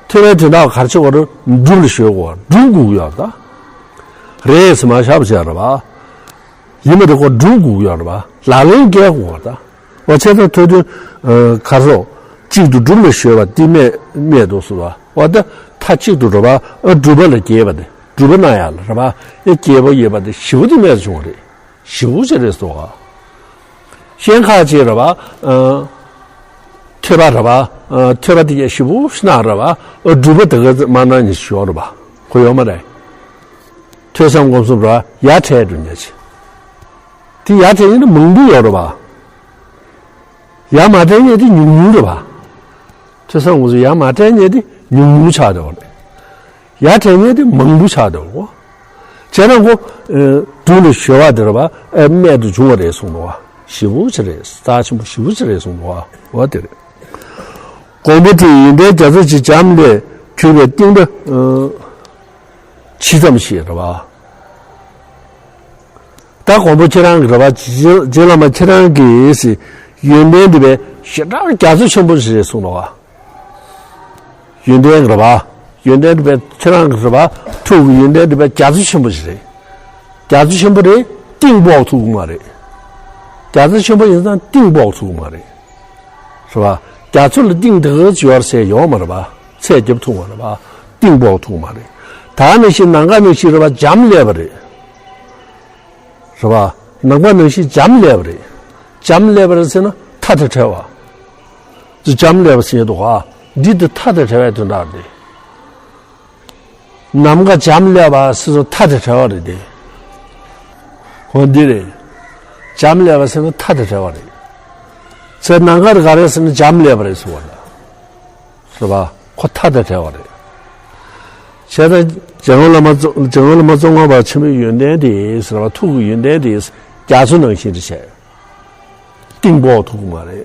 ཐོས་པའི་དོན་དག་ག་རེ་བྱེད་དགོས་རེད། སྒྲུབ་ལ་གཞོལ་དགོས་པ། སྒྲུབ་དགོས་ཀྱི་ཡོད་རེད་ད། རེད་ཟེར་མ་བཞག་པ་བྱས་རེད་པ། ཡིན་པ་དེ་ཁོ་སྒྲུབ་དགོས་ཀྱི་ཡོད་རེད་པ། ལག་ལེན་བཀལ་དགོས་པ་རེད་ད། འོ་བྱས་ཙང་ཐོས་དོན་ཨ་ག་རེ་ཟེར། གཅིག་ཏུ་སྒྲུབ་ལ་གཞོལ་བ་འདི་མེད་མེད་དོ་ཟེར་བ། འོ་ད་མཐའ་གཅིག་ཏུ་རེད་པ། ཨ་སྒྲུབ་པ་ལ་འགྱེད་པ་དེ་སྒྲུབ་པ་གནང་ཡག་ལ་རེད་པ། ཨེ་འགྱེད་པ་ཡོད་པ་དེ་ཞིབ་པོ་དེ་མེད་དུ་བྱུང་བ་རེད། ཞེ་པོ་ཅིག་རེད་སོ། གཞན་ཁ་ཅིག་རེད་པ། ཨ། ཐོས་པ་རེད་པ། ཨ། ཐོས་པ་དེ་གས་ཞེ་པོ་ཞིག་གནང་རེད་པ། ཨ། སྒྲུབ་པ་དེ་གས་མ་གནང་མཁན་ཞིག་ཡོད་རེད་པ། གོ་ཡོད་མ་རེད། ཐོས་བསམ་སྒོམ་གསུམ་རེད་པ། ཡ་བྲལ་འགྲོ་མཁན་ཅིག་དེ་ཡ་བྲལ་མཁན་དེ་མང་པོ་ཡོད་རེད་པ། ཡ་མ་བྲལ་མཁན་དེ་ཉུང་ཉུང་རེད་པ། ཐོས་བསམ་སྒོམ་གསུམ་ཡ་མ་བྲལ་མཁན་དེ་ཉུང་ཉུང་ཆགས་བསྡད་པ་རེད། ཡ་བྲལ་མཁན་དེ་མང་པོ་ཆགས་བསྡད་པ་རེད། བྱས་ན་ཁོ། ཨ། སྒྲུབ་ལ་གཞོལ་བ་དེ་རེད་པ། ཨ། རྨད་དུ་བྱུང་བ་རེད་གསུངས་འདུག་པ། ཞེ་པོ་ཅིག་རེད། རྩ་ཆེན་པོ་ཞེ་པོ་ཅིག་རེད་གསུངས་འདུག་པ། འོ་དེ་རེད། དགོངས་པ་དེ་ཡོན་ཏན་རྒྱ་མཚོ་ཆེ། འཇམ་ལས་གྱུར་པའི་གཏིང་མཐའ། ཨ། ཇི་ཙམ་ཞིག་རེད་པ། ད་དགོངས་པ་ཁྱེད་རང་གི་རེད་པ། རྗེ་རྗེ་བླ་མ་ཁྱེད་རང་གིས་ཡོན་ཏན་དེ་བས་ཞེ་དྲག་རྒྱ་མཚོ་ཆེན་པོ་ཞིག་རེད་གསུངས་འདུག་པ། ཡོན་ཏན་རེད་པ། ཡོན་ཏན་དེ་བས་ཁྱེད་རང་གི་རེད་པ། ཐུགས་ཀྱི་ཡོན་ཏན་དེ་བས་རྒྱ་མཚོ་ཆེན་པོ་ཞིག་རེད། རྒྱ་མཚོ་ཆེན་པོ་རེད། གཏིང་དཔོག་ཐུབ་ཀྱི་མ་རེད། རྒྱ་མཚོ་ཆེན་པོ་ཡིན་ཙང་གཏིང་དཔོག་ཐུབ་ཀྱི་མ་རེད། རེད་པ། རྒྱ་མཚོ་ལ་གཏིང་དེ་ག་ཚོད་ཡོད་རེད་ཟེར་ཡོད་མ་རེད་པ། ཚད་རྒྱབ་ཐུབ་མ་རེད་པ། གཏིང་དཔོག་ཐུབ་མ་རེད། ད་ནང་བཞིན་ནམ་མཁའ་ནང་བཞིན་རེད་པ། འཇམ་ལས་པ་རེད། རེད་པ། ནམ་མཁའ་ནང་བཞིན་འཇམ་ལས་པ་རེད། འཇམ་ལས་པ་རེད་ཟེར་ན་མཐའ་དང་བྲལ་བ། འཇམ་ལས་པ་ཟེར་འདུག་ག་འདི་དེ་མཐའ་དང་བྲལ་བའི་དོན་དག་རེད། ནམ་མཁའ་འཇམ་ལས་པ་ཟེར་ན་མཐའ་དང་བྲལ་བ་རེད་དེ། འོ་འདི་རེད། འཇམ་ལས་པ་ཟེར་ན་མཐའ་དང་བྲལ་བ་རེད། ཚེ་ནམ་མཁའ་དེ་ག་རེ་ཟེར་ན་འཇམ་ལས་པ་རེད་ཟེར་བ་ལ། རེད་པ། ཁོ་མཐའ་དང་བྲལ་བ་རེད། བྱས་ཙང་འཇམ་མགོན་བླ་མ་རྫོ་འཇམ་མགོན་བླ་མ་རྫོགས་སངས་པ་ཆེན་པོའི་ཡོན་ཏན་དེ་ཟེར་བ། ཐུགས་ཀྱི་ཡོན་ཏན་དེ་རྒྱ་མཚོ་ནང་བཞིན་རེད་བྱས། གཏིང་དཔོག་ཐུབ་ཀྱི་མ་རེད།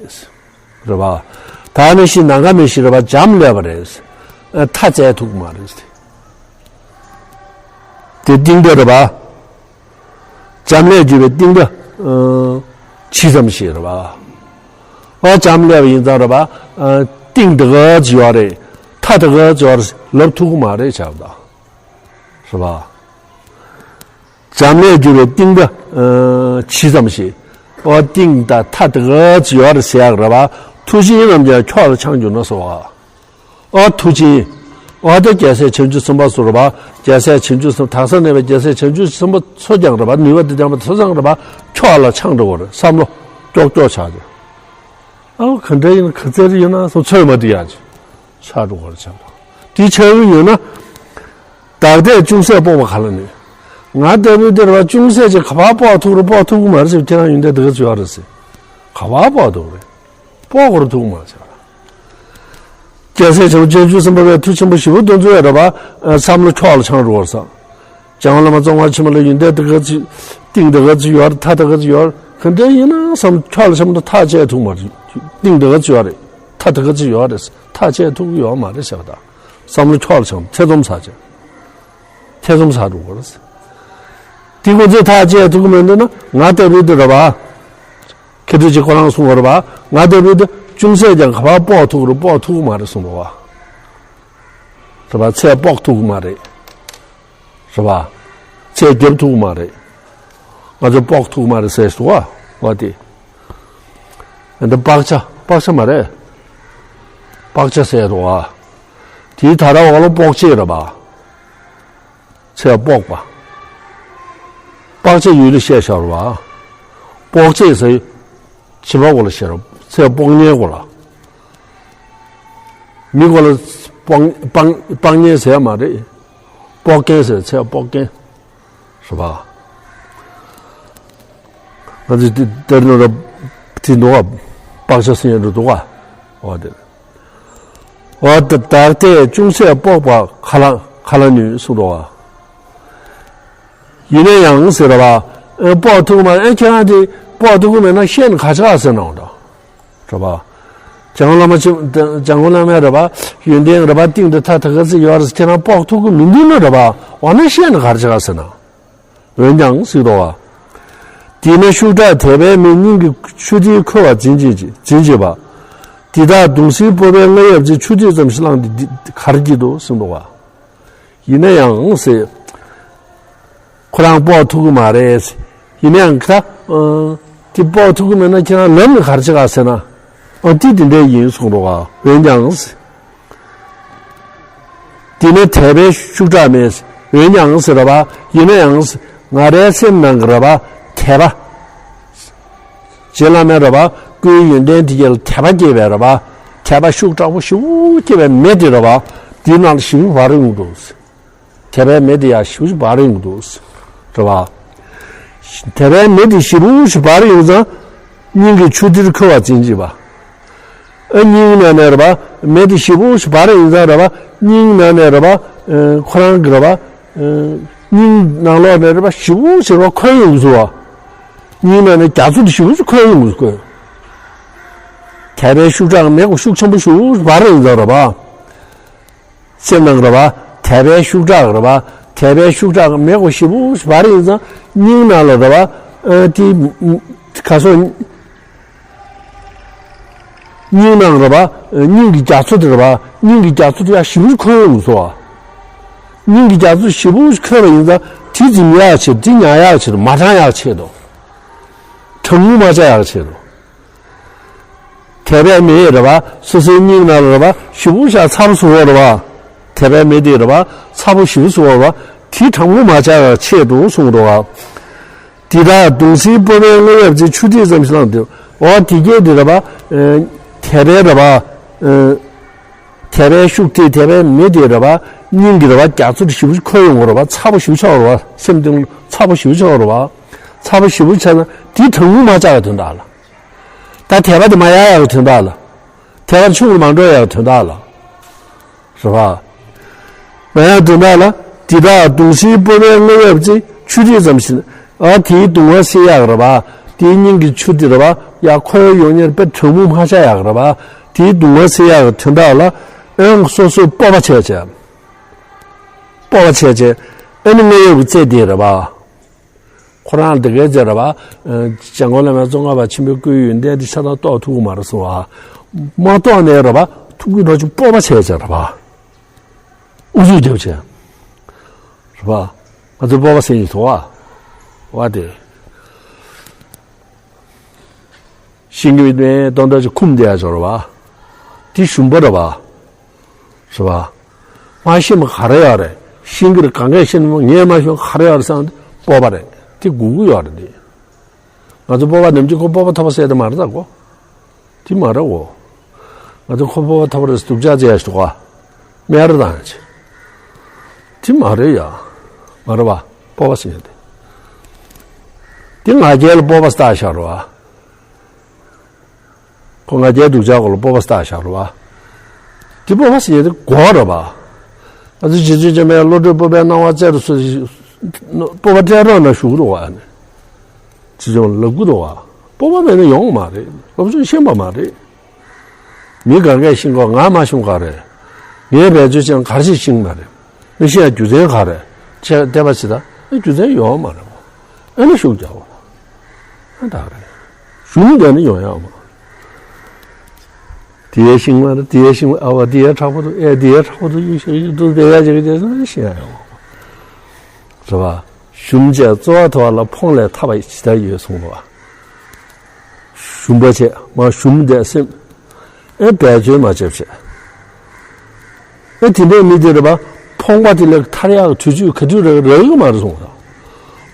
རེད་པ། ད་ནང་བཞིན་ནམ་མཁའ་ནང་བཞིན་རེད་པ། འཇམ་ལས་པ་རེད། མཐའ་བཙལ་ཐུབ་ཀྱི་མ་རེད། དེ་གཏིང་མཐའ་རེད་པ། འཇམ་ལས་གྱུར་པའི་གཏིང་མཐའ། ཇི་ཙམ་ཞིག་རེད་པ། འོ་འཇམ་ལས་པ་ཡིན་ཙང་རེད་པ། གཏིང་དེ་ག་ཚོད་ཡོད་རེད། མཐའ་དེ་ག་ཚོད་ཡོད་རེད་ལབ་ཐུབ་ཀྱི་མ་རེད་བྱས་པ་དང་། རེད་པ། འཇམ་ལས་གྱུར་པའི་གཏིང་མཐའ། ཇི་ཙམ་ཞིག་འོ་གཏིང་དང་མཐའ་དེ་ག་ཚོད་ཡོད་རེད་ཟེར་ཡག་རེད་པ། མཐུ་ཆེན་རྣམས་ཀྱང་ཁྱོད་ལ་འཆང་གྱུར་ན་ཟེར་བ། འོ་མཐུ་ཆེན། འོ་དེ་རྒྱལ་སྲས་བྱང་ཆུབ་སེམས་དཔའ་ཚོ་རེད་པ། རྒྱལ་སྲས་བྱང་ཆུབ་སེམས། དག་ས་གནས་པའི་རྒྱལ་སྲས་བྱང་ཆུབ་སེམས་དཔའ་ཚོ་ཀྱང་རེད་པ། ནུས་པ་དང་ལྡན་པ་ཚོ་ཚང་རེད་པ། ཁྱོད་ལ་འཆང་འགྲོ་བ་རེད། བསམ་བློ་ཀྱོག་ཀྱོག་ཆགས་ཏེ། ཨ་ག་འདྲ་ཡིན་ན་ག་ཚད་ཡིན་ན་སོང་ཚོད་མ་བསྡུ་ཡག་ཅིག་ཆགས་འགྲོ་བ་རེད་བྱས་པ་དང་། དེ་ཆགས་ཀྱི་ཡོད་ན། བདག་ལྟས་ཅུང་ཟད་དཔོག་པ་ག་ལ་ནུས། ང་ལྟ་བུའི་འདིར་བ་ཅུང་ཟད་ཅིག་ག་པར་དཔོག་ཐུབ་རེད། དཔོག་ཐུབ་ཀྱི་མ་རེད་ཟེར། ཁྱེད་རང་ཡོན་ཏན་དེ་ག་ཚོད་ཡོད་རེད་ཟེར། ག་པར་དཔོག་ཐུབ་རེད། དཔོག་རུ་ཐུབ་མ་བྱ། རྒྱལ་སྲས་བྱང་ཆུབ་སེམས་དཔའ་བའི་མཐུ་ཆེན་པོ་ཞེ་པོ་དེ་ཚོ་ཡོད་རེད་པ། བསམ་བློ་ཁྱོག་ལ་འཆང་འགྲོ་བར་བསམ། འཇམ་དབྱངས་བླ་མ་རྫོགས་སངས་ཆེན་པོ་ལ་ཡོན་ཏན་དེ་ག་ཚོད། གཏིང་དེ་ག་ཚོད་ཡོད་རེད། མཐའ་དེ་ག་ཚོད་ཡོད་རེད། ག་འདྲ་ཡིན་ན་བསམ་ཁྱོག་ལ་འཆང་འགྲོ། ཐག་བཅད་ཐུབ་མ་རེད། གཏིང་དེ་ག་ཚོད་ཡོད་རེད། མཐའ་དེ་ག་ཚོད་ཡོད་རེད། ཐག་བཅད་ཐུབ་ཀྱི་ཡོད་མ་རེད་བྱས་པ་དང་། བསམ་བློ་ཁྱོག་ལ་འཆང་། ཐེ་ཚོམ་ཟ་བྱས། ཐེ་ཚོམ་ཟ་འགྲོ་གི་རེད། དེ་ཁོ་ཚོས་ཐག་བཅད་ཐུབ་ཀྱི་མི་འདུག་ན་ང་ལྟ་བུའི་འདི་རེད་པ། མཁས་གྲུབ་རྗེ་ཁོ་རང་གསུངས་པ་རེད་པ། ང་ལྟ་བུའི་འདི་ཅུང་ཟད་ཀྱང་ག་པར་དཔོག་ཐུབ་རེད། དཔོག་ཐུབ་ཀྱི་མ་རེད་གསུངས་པ། རེད་པ། ཚད་དཔོག་ཐུབ་ཀྱི་མ་རེད། རེད་པ། ཚད་རྒྱབ་ཐུབ་ཀྱི་མ་རེད། ང་ཚོས་དཔོག་ཐུབ་ཀྱི་མ་རེད་ཟེར་འདུག་ག་འོ་དེ། འདི་བག་ཆགས། བག་ཆགས་མ་རེད། བག་ཆགས་ཟེར་འདུག་ག་དེའི་ད་ར་འོག་ལ་དཔོག་བྱེད་རེད་པ། ཚད་དཔོག་པ། བག་ཆགས་ཡུལ་ལ་བཤད་བཞག་རེད་པ། དཔོག་བྱེད་ཟེར། བྱེད་པ་པོ་ལ་བཤད་རེད། ཚད་དཔོག་མཁན་པོ་ལ། མི་པོ་ལ་དཔོག་དཔོག་དཔོག་མཁན་ཟེར་མ་རེད། དཔོག་མཁན་ཟེར། ཚད་དཔོག་མཁན། རེད་པ། ང་ཚོས་དེ་དེར་ནོར་ར་དེ་འདུག་ག་བག་ཆགས་ཟེར་ཡ་འདྲ་འདུག་ག་འོ་དེ། འོ་ད་བདག་ལྟས་ཅུང་ཟད་དཔོག་པ་ག་ལ་ག་ལ་ནུས་གསུངས་འདུག་ག་ཡིན་ན་ཡང་ཟེར་བ། ཨེ་དཔོག་ཐུབ་མ། ཨེ་ཁྱེད་རང་དེ་དཔོག་ཐུབ་ཀྱི་མེད་ན་བཤད་ན་ག་ཆགས་ཟེར་ནའང་འདྲ། རེད་པ། འཇམ་དབྱངས་བླ་མ་ཆེན། འཇམ་མགོན་བླ་མས་རེད་པ། ཡོན་ཏན་རེད་པ། གཏིང་དང་མཐའ་དེ་ག་ཚོད་ཡོད་རེད་ཁྱེད་རང་དཔོག་ཐུབ་ཀྱི་མི་འདུག་ན་རེད་པ། འོ་ན་བཤད་ན་ག་རེ་བྱེད་ག་ཟེར་ན། འོན་ཀྱང་ཟེར་དོ། དེས་ན་ཤུགས་དྲག་དད་པའི་མེས་སྙིང་གི་ཆུ་ཐིགས་ཁོལ་བ་འཛིན་བྱེད་ཀྱི་འཛིན་བྱེད་པ། འདི་དག་གདུང་སེལ་སྤོབས་པའི་རྔ་ཡབ་ཀྱི་ཆུ་ཐིགས་ཙམ་ཞིག་བླངས་ཏེ་འདི་ག་རེ་བགྱིད་དོ་གསུངས་འདུག་ག་ཡིན་ན་ཡང་ཟེར། ཁོ་རང་དཔོག་ཐུབ་ཀྱི་མ་རེད། ཡིན་ན་ཡང་ད། ཨ། དེ་དཔོག་ཐུབ་ཀྱི་མེད་ན་ཁྱེད་རང་ལབ་ནས་ག་རེ་བྱེད་ག་ཟེར་ན། ཨ། དེ་དེ་འདྲ་ཡིན་གསུངས་འདུག་ག་འོན་ཀྱང་། དེས་ན་དད་པའི་ཤུགས་དྲག་མེད། འོན་ཀྱང་ཟེར་བ། ཡིན་ན་ཡང་། ང་རའི་སེམས་ནང་གི་རེད་པ། དད་པ། རྗེ་བླ་མའི་རེད་པ། སྐུའི་ཡོན་ཏན་དེ་གས་ལ་དད་པ་སྐྱེས་པའི་རེད་པ། དད་པ་ཤུགས་དྲག་པོ་ཞེ་པོ་སྐྱེས་པའི་མེ་དེ་རེད་པ། དེའི་ནང་ལ་ཞེ་པོ་འབར་ཡོང་འདུག། དད་པའི་མེ་དེ་ཡང་ཞེ་པོ་ཞིག་འབར་ཡོང་འདུག། རེད་པ། དད་པའི་མེ་དེ་ཞེ་པོ་ཞིག་འབར་ཡོང་ཙང་། སྙིང་གི་ཆུ་གཏེར་ཁོལ་བ་ཅན་ཅིག་པ། ཨ་སྙིང་ནང་ནས་རེད་པ། མེ་དེ་ཞེ་པོ་ཞིག་འབར་ཡོང་ཙང་རེད་པ། སྙིང་ནང་ནས་རེད་པ། ཨ་ཁོ་རང་གི་རེད་པ། ཨ་སྙིང་ནང་ལོགས་ནས་རེད་པ། ཞེ་པོ་ཞིག་རེད་པ། ཁོལ་ཡོང་གི་འདུག་པ། སྙིང་ནང་ནས་རྒྱ་མཚོ་དེ་ཞེ་པོ་ཞིག་ཁོལ་ཡོང་གི་འདུག། དད་པའི་ཤུགས་དྲག་མེ་འོ་ཤུགས་ཆེན་པོ་ཞེ་པོ་ཞིག་འབར་ཡོང་ཙང་རེད་པ། སེམས་ནང་རེད་པ། དད་པའི་ཤུགས་དྲག་རེད་པ། དད་པའི་ཤུགས་དྲག་མེ་འོ་ཞེ་པོ་ཞིག་འབར་ཡོང་ཙང་སྙིང་ནང་ལ་རེད་པ། ཨ་དེ་ག་སོ། སྙིང་ནང་རེད་པ། སྙིང་གི་རྒྱ་མཚོ་དེ་རེད་པ། སྙིང་གི་རྒྱ་མཚོ་དེ་ཡང་ཞེ་པོ་ཞིག་ཁོལ་ཡོང་གི་འདུག་པ། སྙིང་གི་རྒྱ་མཚོ་ཞེ་པོ་ཞིག་ཁོལ་བ་ཡིན་ཙང་དེ་འཇིམ་ཡག་ཆེད་དུ། དེ་ཉར་ཡག་ཆེད་དུ། མ་གྲང་ཡག་ཆེད་དུ། གྲང་མོ་མ་ཆགས་ཡག་ཆེད་དུ། དད་པའི་མེ་རེད་པ། སོ་སོའི་སྙིང་ནང་ལ་རེད་པ། ཞེ་པོ་ཞིག་ཚ་པོ་བཟོ་གི་རེད་པ། དད་པའི་མེ་དེ་རེད་པ། ཚ་པོ་ཞེ་པོ་བཟོ་གི་རེད་པ། དེ་གྲང་མོ་མ་ཆགས་ཡག་ཆེད་དུ་གསུངས་འདུག་པ། འདི་དག་གདུང་སེལ་སྤོབས་པའི་རྔ་ཡབ་རྩེ། ཆུ་ཐིགས་ཙམ་ཞིག་བླངས་ཏེ། འོ་དེ་གས་དེ་རེད་པ། ཨ་དད་པའི་རེད་པ། ཨ་དད་པའི་ཤུགས་དེ། དད་པའི་མེ་དེ་རེད་པ། སྙིང་གི་རེད་པ། རྒྱ་མཚོ་དེ་ཞེ་པོ་ཞིག་ཁོལ་ཡོང་གི་རེད་པ། ཚ་པོ་ཞེ་པོ་ཆགས་ཀྱི་རེད་པ། སེམས་གཏིང་ལ་ཚ་པོ་ཞེ་པོ་ཆགས་ཀྱི་རེད་པ། ཚ་པོ་ཞེ་པོ་ཆགས་ན་དེ་གྲང་མོ་མ་ཆགས་ཡག་དོན་དག་ལ། ད་དད་པ་དེ་མ་ཡལ་ཡག་དོན་དག་ལ། དད་པ་ཆུང་རུ་མ་འགྲོ་ཡག་དོན་དག་ལ། རེད་པ། མ་ཡལ་དོན་དག་ལ། འདི་དག་གདུང་སེལ་སྤོབས་པའི་རྔ་ཡབ་རྩེ། ཆུ་ཐིགས་ཙམ་ཞིག། ཨ་དེའི་གདུང་བ་སེལ་ཡག་རེད་པ། དེའི་སྙིང་གི་ཆུ་དེ་རེད་པ། ཡར་ཁོལ་ཡོང་ཉེར་དཔེ་གྲང་མོ་མ་ཆགས་ཡག་རེད་པ། དེའི་གདུང་བ་སེལ་ཡག་གི་དོན་དག་ལ། ཨང་སོ་སོས་སྤོབས་པ་བྱས་བྱས། སྤོབས་པ་བྱས་བྱས། ཨ་ནི་རྔ་ཡབ་ཀྱི་རྩེ་དེ་རེད་པ། ཁོ་རང་དེ་གའི་རྗེས་རེད་པ། ཨ་འཇམ་མགོན་བླ་མའི་ཙོང་ཁ་པ་ཆེན་པོའི་སྐུའི་ཡོན་ཏན་དེ་ཆ་ཚང་རྟོགས་ཐུབ་ཀྱི་མ་རེད་གསུངས་པ། མ་རྟོགས་ནའི་རེད་པ། ཐུགས་ཀྱི་རང་ཆུང་སྤོབས་པ་བྱས་བྱས་རེད་པ། ཨུ་ཚུགས་རྒྱབ་བྱས། རེད་པ། ང་ཚོ་སྤོབས་པ་ཟེར་ཡིན་ཐོག་པ། བ་དེ། ཤིང་གི་མེ་ཏོག་འདྲ་ཅིག་འཁུམས་བསྡད་ཡག་ཅིག་རེད་པ། དེ་ཞུམ་པ་རེད་པ། རེད་པ། མ་ཤེས་པ་ག་རེ་ཡོད་རེད། ཤིང་གི་རེད། གང་གས་ཤེས་ན་ངས་མ་ཤེས་པ་ག་རེ་ཡོད་རེད་བསམ་སྟེ་སྤོབས་པ་རེད། དེ་སྒུག་གི་ཡོད་རེད་དེ། ང་ཚོ་སྤོབས་པ་ནམ་རྒྱུན་ཁོ་སྤོབས་པ་ཐོབ་པ་ཟེར་དེ་མ་རེད་ད་གོ། དེ་མ་རེད་གོ། ང་ཚོ་ཁོ་སྤོབས་པ་ཐོབ་པ་རེད་སྡུག་ཅག་བྱས་ཡག་ཅིག་གོ། དམྱལ་བ་བཏང་ཡག་ཅིག། དེ་མ་རེད་ཡ། མ་རེད་པ། སྤོབས་པ་ཟེར་ཡག་དེ། དེ་ང་རྒྱལ་ལ་སྤོབས་པ་བཏགས་བཞག་རེད་པ། ཁོ་ང་རྒྱལ་སྡུག་ཅག་སྐོར་ལ་སྤོབས་པ་བཏགས་བཞག་རེད་པ། དེ་སྤོབས་པ་ཟེར་ཡག་དེ་དགོས་རེད་པ། ང་ཚོ་རྗེ་བཙུན་འཇམ་དཔལ་བློ་གྲོས་སྤོབས་པའི་སྣང་བ་རྩལ་དུ་གསོལ། སྤོབས་པ་སྤྲད་རོགས་གནང་ཞུ་གི་འདུག་པ། ཨ་ནི་ཅི་བྱུང་ལབ་གི་འདུག་པ། སྤོབས་པ་མེད་ན་ཡོང་གི་མ་རེད། སློབ་སྦྱོང་ཤེས་པ་མ་རེད། མི་གང་གས་ཤེས་གོ། ང་མ་ཤེས་ག་རེད། ངས་བེད་སྤྱོད་བྱས་ན་ག་རེ་ཞིག་ཤེས་ཀྱི་མ་རེད། མི་ཤེས་ཡག་རྒྱུ་མཚན་ག་རེ། ཁྱེད་བལྟས་པ་བྱེད་ད། ཨེ་རྒྱུ་མཚན་ཡོད་མ་རེད། ཨ་ནི་ཤུགས་རྒྱག་དགོས། ཨ་ད་ག་རེད། ཞུམ་བསྡད་ན་ཡོང་ཡག་མ། དེ་ཡས་ཤེས་མ་རེད། དེ་ཡས་ཤེས་མ། ཨ་བ་དེ་ཡས་དྲག་པོ་འདུག། ཨེ་དེ་ཡས་དྲག་པོ་འདུག། ཡུལ་ཤེས་ཡུལ་འདུག། དེ་ཡས་ཅིག་དེ་ན་ཤེས་ཡག་ཡོང་། རེད་པ། ཞུམ་བྱས་རྩོལ་བ་ཐོབ་པ་ལ། ཕོངས་ལས་ཐར་པ་ཇི་ལྟར་ཡོད་གསུངས་པ། ཞུམ་པ་བྱས་མ། ཞུམ་བསྡད་སེམས། ཨེ་བེད་སྤྱོད་མ་བྱས་བྱས། ཨེ་དེ་འདྲའི་མི་དེ་རེད་པ། ཕོངས་པ་དེ་ལས་ཐར་ཡག་གི་དུས་ཚོད་ག་དུས་རག་རག་གི་མ་རེད་གསུངས་པ།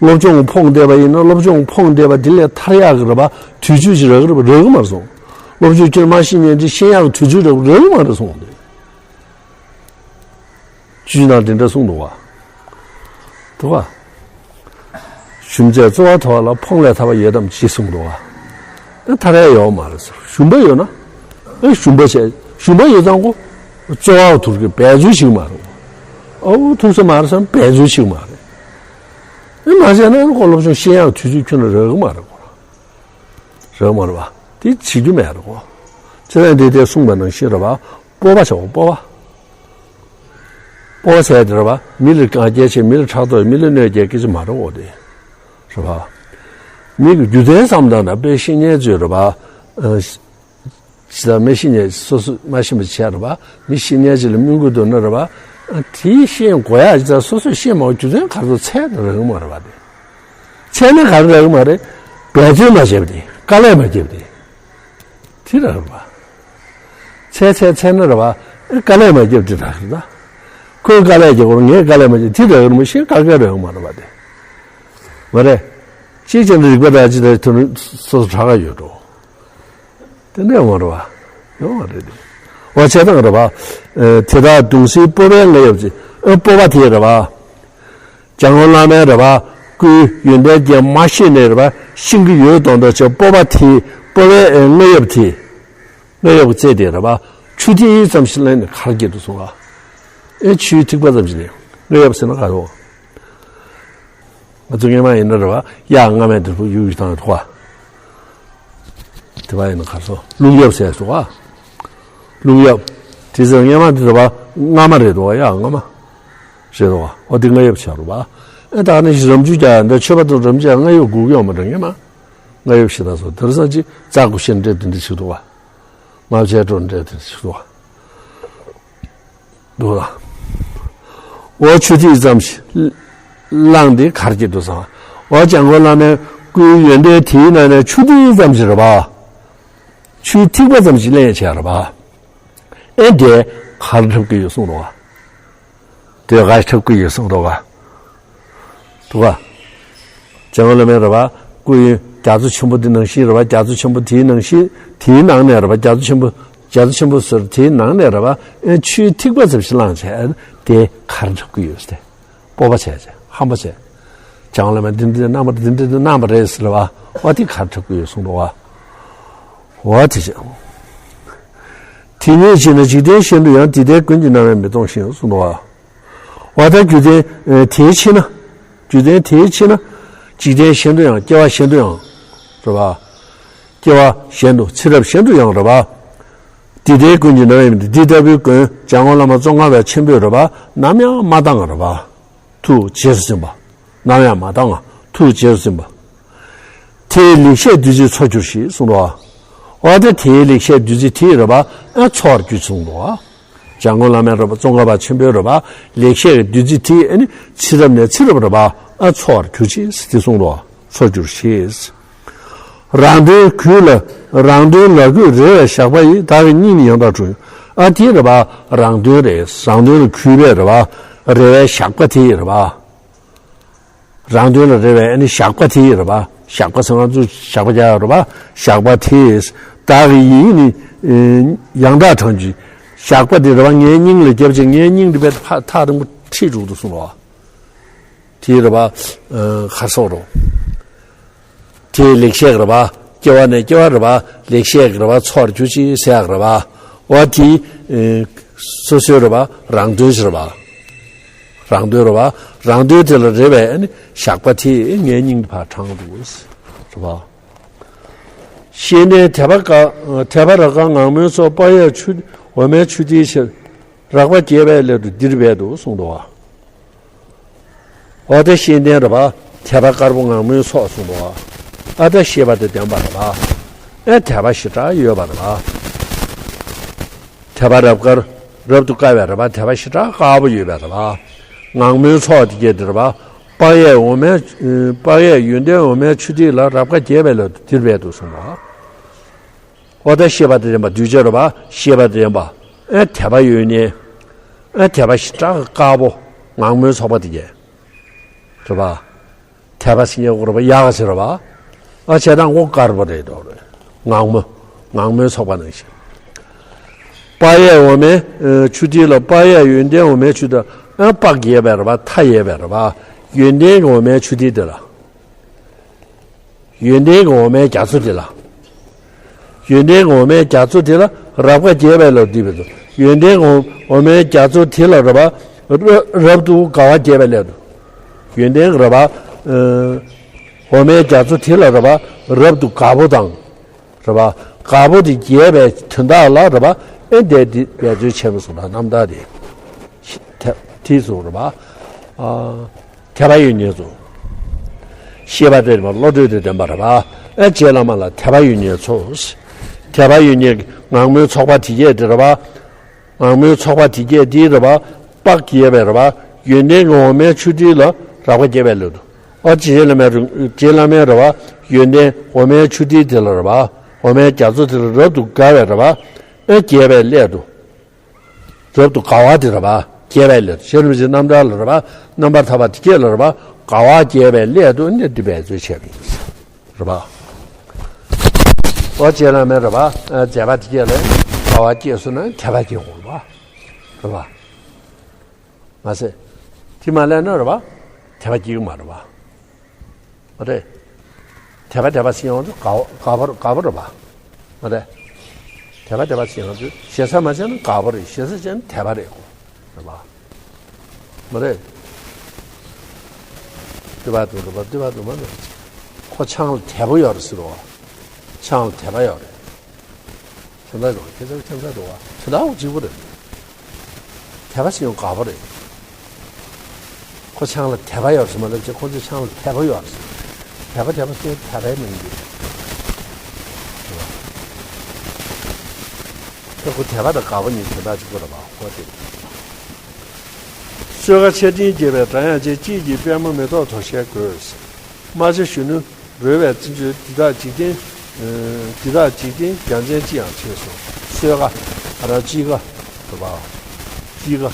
སློབ་སྦྱོང་ཕོངས་བསྡད་པ་ཡིན་ན། སློབ་སྦྱོང་ཕོངས་བསྡད་པ་དེ་ལས་ཐར་ཡག་གི་རེད་པ། དུས་ཚོད་ཅིག་རག་གི་རེད་པ། རག་གི་མ་རེད་གསུངས། སློབ་སྦྱོང་ཁྱོན་མ་ཤེས་ཉན་དེ་ཤེས་ཡག་གི་དུས་ཚོད་རག་རག་གི་མ་རེད་གསུངས་ཏེ། བཅུད་ནང་དེ་འདྲ་གསུངས་འདུག་པ། འདུག་པ། ཞུམ་བྱས་རྩོལ་བ་ཐོབ་པ་ལ། ཕོངས་ལས་ཐར་པ་ཡོད་དམ་ཅེས་གསུངས་འདུག་པ། ཨེ་ཐར་ཡག་ཡོད་མ་རེད་ཟེར། ཞུམ་པ་ཡོད་ན། ཨེ་ཞུམ་པ་བྱས། ཞུམ་པ་ཡོད་ཙང་ཁོ་རྩོལ་བ་ཐུར་གི་བེད་སྤྱོད་བྱེད་ཀྱི་མ་རེད། ཨོ་ཐུབ་ས་མ་རེད་བསམ་བེད་སྤྱོད་བྱེད་ཀྱི་མ་རེད། ཨེ་མ་བྱས་ན་ཁོ་སློབ་སྦྱོང་ཤེས་ཡག་དུས་ཚོད་ཁྱོན་ནས་རག་གི་མ་རེད་ཁོ། རག་མ་རེད་པ། དེ་བྱེད་རྒྱུ་མེད་རེད་གོ། ཁྱེད་རང་འདི་དེ་གསུངས་པ་ནང་བཞིན་རེད་པ། སྤོབས་པ་བྱའོ་སྤོབས་པ། སྤོབས་པ་ཟེར་དེ་རེད་པ། མི་ལ་གང་སྐྱེལ་བྱེད། མི་ལ་ཕྲག་དོག། མི་ལ་གནོད་སྐྱེལ་སྐད་ཆ་མ་རེད་གོ་དེ། རེད་པ། མི་གི་རྒྱུ་མཚན་བསམ་དང་འདྲ་དཔེ་བཤེས་གཉེན་ཚོས་རེད་པ། ཨ་ཇི་ལྟར་མི་བཤེས་གཉེན་སོ་སོ་མ་ཤེས་པ་བྱས་རེད་པ། མི་བཤེས་གཉེན་ཅིག་ལ་སྨན་ཁུར་འདུག་ན་རེད་པ། ཨ་དེ་ཤེས་དགོས་ཡག་ཅིག་སོ་སོས་ཤེས་མ་དགོས། རྒྱུ་མཚན་ག་རེ་འཚོལ་ཚད་རག་གི་མ་རེད་པ་དེ། ཚད་ན་ག་རེ་རག་གི་མ་རེད། འབད་བརྩོན་མ་བྱས་པ་དེ། དཀའ་ལས་མ་བརྒྱབ་པ་དེ། དེ་རག་གི་རེད་པ། ཚད་ཚད་ཚད་ན་རེད་པ། དཀའ་ལས་མ་བརྒྱབ་དེ་རག་གི་རེད་ད། ཁོས་དཀའ་ལས་རྒྱག་དགོས་རེད། ངས་དཀའ་ལས་མ་བརྒྱབ་དེ་རག་གི་རེད་མ་གཞན་ག་གེ་རག་གི་མ་རེད་པ་དེ། མ་རེད། ཅིག་བྱས་ན་རིག་པ་དང་ཅི་དང་དོན་སོ་སོ་གྲགས་ཀ་ཡོད་འགྲོ། དེ་འདྲ་ཡོང་བ་རེད་བ། ཡོང་བ་རེད་དེ། འོ་བྱས་ཙང་རེད་བ། ཨེ་དེ་དག་གདུང་སེལ་སྤོབས་པའི་རྔ་ཡབ་ཅིག་ཨེ་སྤོབས་པ་དེ་རེད་བ། འཇམ་མགོན་བླ་མའི་རེད་བ། སྐུའི་ཡོན་ཏན་ཅན་མ་ཤེས་ནས་རེད་བ། ཤེས་ཀྱི་ཡོད་མདོག་མདོག་བྱས་སྤོབས་པ་དེ་སྤོབས་པའི་ཨེ་རྔ་ཡབ་དེ། རྔ་ཡབ་ཀྱི་རྩེ་དེ་རེད་བ། ཆུ་ཐིགས་ཙམ་ཞིག་ལེན་ནས་གར་སྐྱེལ་དུ་སོང་བ། ཨེ་ཆུའི་ཐིགས་པ་ཙམ་ཞིག་ལེན། རྔ་ཡབ་ཟེར་ན་ག་རེ། ང་ཚོ་སྔོན་མ་ཡིན་ན་རེད་བ། གཡག་རྔ་མའི་དེ་ཕུ་གཡུག་གཡུག་བཏང་འདུག་བ། དེ་བ་ཡིན་ན་ག་རེ་ཟེར། རླུང་ཡབ་ཟེར་འདུག་བ། རླུང་ཡབ། དེ་ཚོ་སྔོན་མ་དེ་རེད་བ། རྔ་མ་རེད་འདུག་བ། གཡག་རྔ་མ་རེད་འདུག་བ། འོ་དེ་རྔ་ཡབ་ཆགས་རེད་བ། ཨེ་ད་ནི་རམ་ཆུ་རྒྱག་ཡ་འདི་མཆོད་པ་དང་རམ་ཆུ་ཡ་རྔ་ཡབ་སྒུག་ཡོང་མ་འདྲ་སྔོན་མ། རྔ་ཡབ་ཞེ་དྲག་སོ་དེར་ས་ཅི་རྩ་དགུ་ཤན་འདྲེ་དེ་འདྲ་ཞིག་འདུག་བ། མ་བྱས་འགྲོ་འདྲེ་དེ་འདྲ་ཞིག་འདུག་བ། འདུག་ལ། འོ་ཆུ་ཐིགས་ཙམ་ཞིག་བླངས་ཏེ་གར་སྐྱེལ་དུ་སོང་། འོ་འཇམ་མགོན་བླ་མའི་སྐུའི་ཡོན་ཏན་དེའི་ནང་ནས་ཆུ་ཐིགས་ཙམ་ཞིག་རེད་བ། ཆུའི་ཐིགས་པ་ཙམ་ཞིག་ལེན་བྱས་རེད་བ། ཨེ་དེ་གར་འཁྲབ་ཀྱི་ཡོད་གསུངས་རེད་བ། དེ་གར་འཁྲབ་ཀྱི་ཡོད་གསུངས་རེད་བ། འདུག་ག། འཇམ་མགོན་བླ་མའི་རེད་བ། སྐུ་ཡི་རྒྱ་མཚོ་ཆེན་པོ་འདི་ནང་བཞིན་རེད་བ། རྒྱ་མཚོ་ཆེན་པོ་དེའི་ནང་བཞིན་དེའི་ནང་ནས་རེད་བ། རྒྱ་མཚོ་ཆེན་པོ་རྒྱ་མཚོ་ཆེན་པོ་ཟེར་དེའི་ནང་ནས་རེད་བ། ཨེ་ཆུའི་ཐིགས་པ་ཙམ་ཞིག་བླངས་བྱས་དེ་གར་འཁྲབ་ཀྱི་ཡོད་ཟེར། སྤོབས་པ་བྱས་བྱས་ཧམ་པ་བྱས། འཇམ་མགོན་བླ་མ་འདི་འདྲ་གནང་བ་འདི་འདྲ་གནང་བ་རེད་ཟེར་བ། འོ་དེ་གར་འཁྲབ་ཀྱི་ཡོད་གསུངས་འདུག་བ། འོ་དེ་བྱས། དེ་ཉིད་ཕྱིར་ན་འཇིག་རྟེན་གཞན་དུ་ཡང་། འདི་ལྟའི་མགོན་གྱི་རྣམ་གཡེང་མི་གཏོང་ཞིང་གསུངས་འདུག་བ། འོ་ད་རྒྱུ་མཚན་དེའི་ཕྱིར་ན། རྒྱུ་མཚན་དེའི་ཕྱིར་ན། འཇིག་རྟེན་གཞན་དུ་ཡང་སྐྱེ་བ་གཞན་དུ་ཡང་། རེད་བ། སྐྱེ་བ་གཞན་དུ་ཚེ་རབས་གཞན་དུ་ཡང་རེད་བ། འདི་ལྟའི་མགོན་གྱི་རྣམ་གཡེང་འདི་ལྟ་བུའི་མགོན་འཇམ་མགོན་བླ་མ་ཙོང་ཁ་པ་ཆེན་པོས་རེད་བ། ནམ་ཡང་མ་བཏང་རེད་བ། ཐུགས་རྗེས་སུ་འཛིན་པ། ནམ་ཡང་མ་བཏང་ཐུགས་རྗེས་སུ་འཛིན་པ། དེའི་ལེགས་བཤད་བདུད་རྩི་འཚོ་གྱུར་ཞེས་གསུངས་འདུག་བ། འོ་ད་དེའི་ལེགས་བཤད་བདུད་རྩི་དེ་རེད་བ། ཨ་འཚོ་བར་གྱུར་གསུངས་འདུག་བ། འཇམ་མགོན་བླ་མའི་རེད་བ། ཙོང་ཁ་པ་ཆེན་པོའི་རེད་བ། ལེགས་བཤད་ཀྱི་བདུད་རྩི་དེ་ཨ་ནི་ཚེ་རབས་ནས་ཚེ་རབས་རེད་བ། ཨ་འཚོ་བར་གྱུར་ཅིག་ཟེར་དེ་གསུངས་འདུག་བ། འཚོ་གྱུར་ཞེས། རང་དོན་གུས་ལ་རང་དོན་ལ་གུས་རེ་བའི་ཞགས་པ་ཡིས། བདག་གི་སྙིང་ནི་ཡང་དག་དྲོངས། ཨ་དེ་རེད་བ། རང་དོན་རེད། རང་དོན་ལ་གུས་པའི་རེད་བ། རེ་བའི་ཞགས་པ་དེ་རེད་བ། རང་དོན་ལ་རེ་བའི་ཨ་ནི་ཞགས་པ་དེ་རེད་བ། ཞགས་པ་ཟེར་ང་ཚོ་ཞགས་པ་རྒྱག་ཡ་རེད་བ། ཞགས་པ་དེས་བདག་གི་ཡིད་ནི་ཡང་དག་དྲངས་ཀྱི། ཞགས་པ་དེ་རེད་བ། ངའི་སྙིང་ལ་བརྒྱབ་ཅིང་ངའི་སྙིང་དེ་བས་ཐག་ཐག་རིང་པོ་ཁྲིད་འགྲོ་འདུག་གསུངས་རེད་བ། དེ་རེད་བ། ཁ་སོག་རོ། དེའི་ལེགས་བཤད་རེད་བ། སྐྱེ་བ་ནས་སྐྱེ་བ་རེད་བ། ལེགས་བཤད་རེད་བ། འཚོ་བར་གྱུར་ཅིག་ཟེར་ཡག་རེད་བ། འོ་དེ། སོ་སོའི་རེད་བ། རང་དོན་ཞིག་རེད་བ། རང་དོན་རེད་བ། རང་དོན་དེ་ལ་རེ་བའི་ཨ་ནི་ཞགས་པ་དེ་ངའི་སྙིང་དུ་ཕར་དྲངས་འདུག་རེད་བ། ཤེས་ལྡན་དད་པ་དཀར་དད་པ་རབ་དཀར་ངང་མོའི་ཚོགས། དཔག་ཡས་ཆུ་འོ་མའི་ཆུ་ཐིགས་ཕྱིར། རགས་པ་བརྒྱད་པའི་སླད་དུ་འདིར་འབད་དོ་གསུངས་འདུག་བ། འོ་ད་ཤེས་ལྡན་རེད་བ། དད་པ་དཀར་པོ་ངང་མོའི་ཚོགས་གསུངས་འདུག་བ། ཨ་ད་ཤེས་པ་དང་ལྡན་པ་རེད་བ། ཨེ་དད་པ་ཞེ་དྲག་ཡོད་པ་རེད་བ། དད་པ་རབ་དཀར་རབ་ཏུ་དཀར་བའི་རེད་བ། དད་པ་ཞེ་དྲག་དཀར་པོ་ཡོད་པ་རེད་བ། ངང་མོའི་ཚོགས་དེ་གྱད་དེ་རེད་བ། དཔག་ཡས་འོ་མའི་དཔག་ཡས་ཡོན་ཏན་འོ་མའི་ཆུ་ཐིགས་ལ། རགས་པ་བརྒྱད་པའི་སླད་དུ་འདིར་འབད་དོ་གསུངས་པ། འོ་ད་ཤེས་པ་དང་ལྡན་པ་གདུལ་བྱ་རེད་བ། ཤེས་པ་དང་ལྡན་པ། ཨེ་དད་པ་ཡོད་ནས། ཨེ་དད་པ་ཞེ་དྲག་དཀར་པོ། ངང་མོའི་ཚོགས་པ་དེ་གྱད། རེད་བ། དད་པ་ཟེར་མཁན་ཀོ་རེད་བ། ཡག་ཟེར་བ། ཨ་བྱས་ཙང་ཀོ་དཀར་པོ་རེད་དོ། ངང་མོ། ངང་མོའི་ཚོགས་པ་ནང་བཞིན། དཔག་ཡས་འོ་མའི་ཆུ་ཐིགས་ལ། དཔག་ཡས་ཡོན་ཏན་འོ་མའི་ཆུ་ཐིགས། ཨ་དཔག་ཡས་པའི་རེད་བ། མཐའ་ཡས་པའི་རེད་བ། ཡོན་ཏན་གྱི་འོ་མའི་ཆུ་ཐིགས་དེ་ལ། ཡོན་ཏན་གྱི་འོ་མའི་རྒྱ་མཚོ་དེ་ལ། ཡོན་ཏན་གྱི་འོ་མའི་རྒྱ་མཚོ་དེ་ལ་རགས་པ་བརྒྱད་པའི་སླད་དུ་འདིར་འབད་དོ། ཡོན་ཏན་གྱི་འོ་མའི་རྒྱ་མཚོ་དེ་ལ་རེད་བ། རབ་ཏུ་དགའ་བ་བརྒྱད་པའི་སླད་དུ། ཡོན་ཏན་གྱི་རེད་བ། འོ་མའི་རྒྱ་མཚོ་དེ་ལ་རེད་བ། རབ་ཏུ་དགའ་པོ་དང་། རེད་བ། དགའ་པོ་དེ་རྒྱས་པའི་དོན་དག་ལ་རེད་བ། ཨེ་འདས་འདི་འབད་རྩོལ་ཆེན་པོ་གསུངས་ན་རྣམ་དག་དེ། དེ་གསུངས་རེད་བ། དད་པ་ཡོད་ཉེར་ཚོགས། ཤེས་པ་དེ་རེད་བ། བློ་གྲོས་དེ་ལྡན་པ་རེད་བ། ཨེ་རྗེ་བླ་མ་ལ་དད་པ་ཡོད་ཉེར་ཚོགས། དད་པ་ཡོད་ཉེར་ངང་མོའི་ཚོགས་པ་དེ་གྱད་དེ་རེད་བ། ངང་མོའི་ཚོགས་པ་དེ་གྱད་དེ་རེད་བ། དཔག་ཡས་པའི་རེད་བ། ཡོན་ཏན་གྱི་འོ་མའི་ཆུ་ཐིགས་ལ་རགས་པ་བརྒྱད་པའི་སླད་དུ། ཨ་རྗེ་བླ་མའི་རེད། རྗེ་བླ་མའི་རེད་བ། ཡོན་ཏན་འོ་མའི་ཆུ་ཐིགས་དེ་ལ་རེད་བ། འོ་མའི་རྒྱ་མཚོ་དེ་ལ་རབ་ཏུ་དགའ་བའི་རེད་བ། ཨེ་རྒྱས་པའི་སླད་དུ། རབ་ཏུ་དགའ་བ་དེ་རེད་བ། སྐྱེ་བའི་སླད་དུ་ཤེས་རབ་ཀྱི་རྣམ་གྲངས་ལ་རེད་པ། རྣམ་པར་ཐར་པ་དེ་སྐད་ལ་རེད་པ། དགའ་བ་སྐྱེ་བའི་སླད་དུ་ནི་འདི་འབད་རྩོལ་བྱས་པ་ཡིན། རེད་པ། ཨོ་རྗེ་བླ་མས་རེད་པ། མཛད་པ་དེ་སྐད་ལ་དགའ་བ་སྐྱེས་སོང་ན་དད་པ་སྐྱེ་དགོས་རེད་པ། རེད་པ། མ་ཟད། དེ་མ་སླེབས་ན་རེད་པ། དད་པ་སྐྱེ་གི་མ་རེད་པ། མ་རེད། དད་པ་དད་པ་ཟེར་ཡོང་དུས་དགའ་བ་དགའ་བ་དགའ་བ་རེད་པ། མ་རེད། དད་པ་དད་པ་ཟེར་ཡོང་དུས་ཞེ་ས་མ་བྱས་ན་དགའ་བ་རེད། ཞེ་ས་བྱས་ན་དད་པ་རེད་གོ། རེད་པ། མ་རེད། ལྟོས་པ་དང་རེད་པ། ལྟོས་པ་དང་མ་རེད། ཁོ་ཆང་ལ་དད་པ་ཡོད་རེད་ཟེར་རོ། ཆང་ལ་དད་པ་ཡོད་རེད། ཁྱོད་ཚོ་ཁྱོད་ཚོ་ཁྱོད་ཚོ་འདུག་བ། ཁྱོད་ཚོ་གཅིག་པུ་རེད། དད་པ་ཟེར་ཡོང་དགའ་པོ་རེད། ཁོ་ཆང་ལ་དད་པ་ཡོད་ཟེར་མ་ལབ་ཅེ། ཁོ་ཚོས་ཆང་ལ་དད་པ་ཡོད་ཟེར། དད་པ་དད་པ་ཟེར་དད་པའི་མིང་འདི། ཁོ་དད་པ་དང་དགའ་པོ་གཉིས་དོན་དག་གཅིག་པུ་རེད་པ། ཁོ་དེ། གསོལ་ཁ་ཆར་སྤྲིན་རྒྱས་པའི་སྒྲ་དབྱངས་ཅན། དཔྱིད་ཀྱི་པདྨོ་མེ་ཏོག་དོ་ཤལ་བགོས། རྨ་བྱ་གཞོན་ནུ་རོལ་བའི་བརྩོན་འགྲུས། འདི་དག་འཇིག་རྟེན། འདི་དག་འཇིག་རྟེན་རྒྱལ་མཚན་ཅི་ཡང་བྱེད་གསུངས། གསོལ་ཁ། ཨ་ར་དཔྱིད་ཀ་རེད་པ། དཔྱིད་ཀ།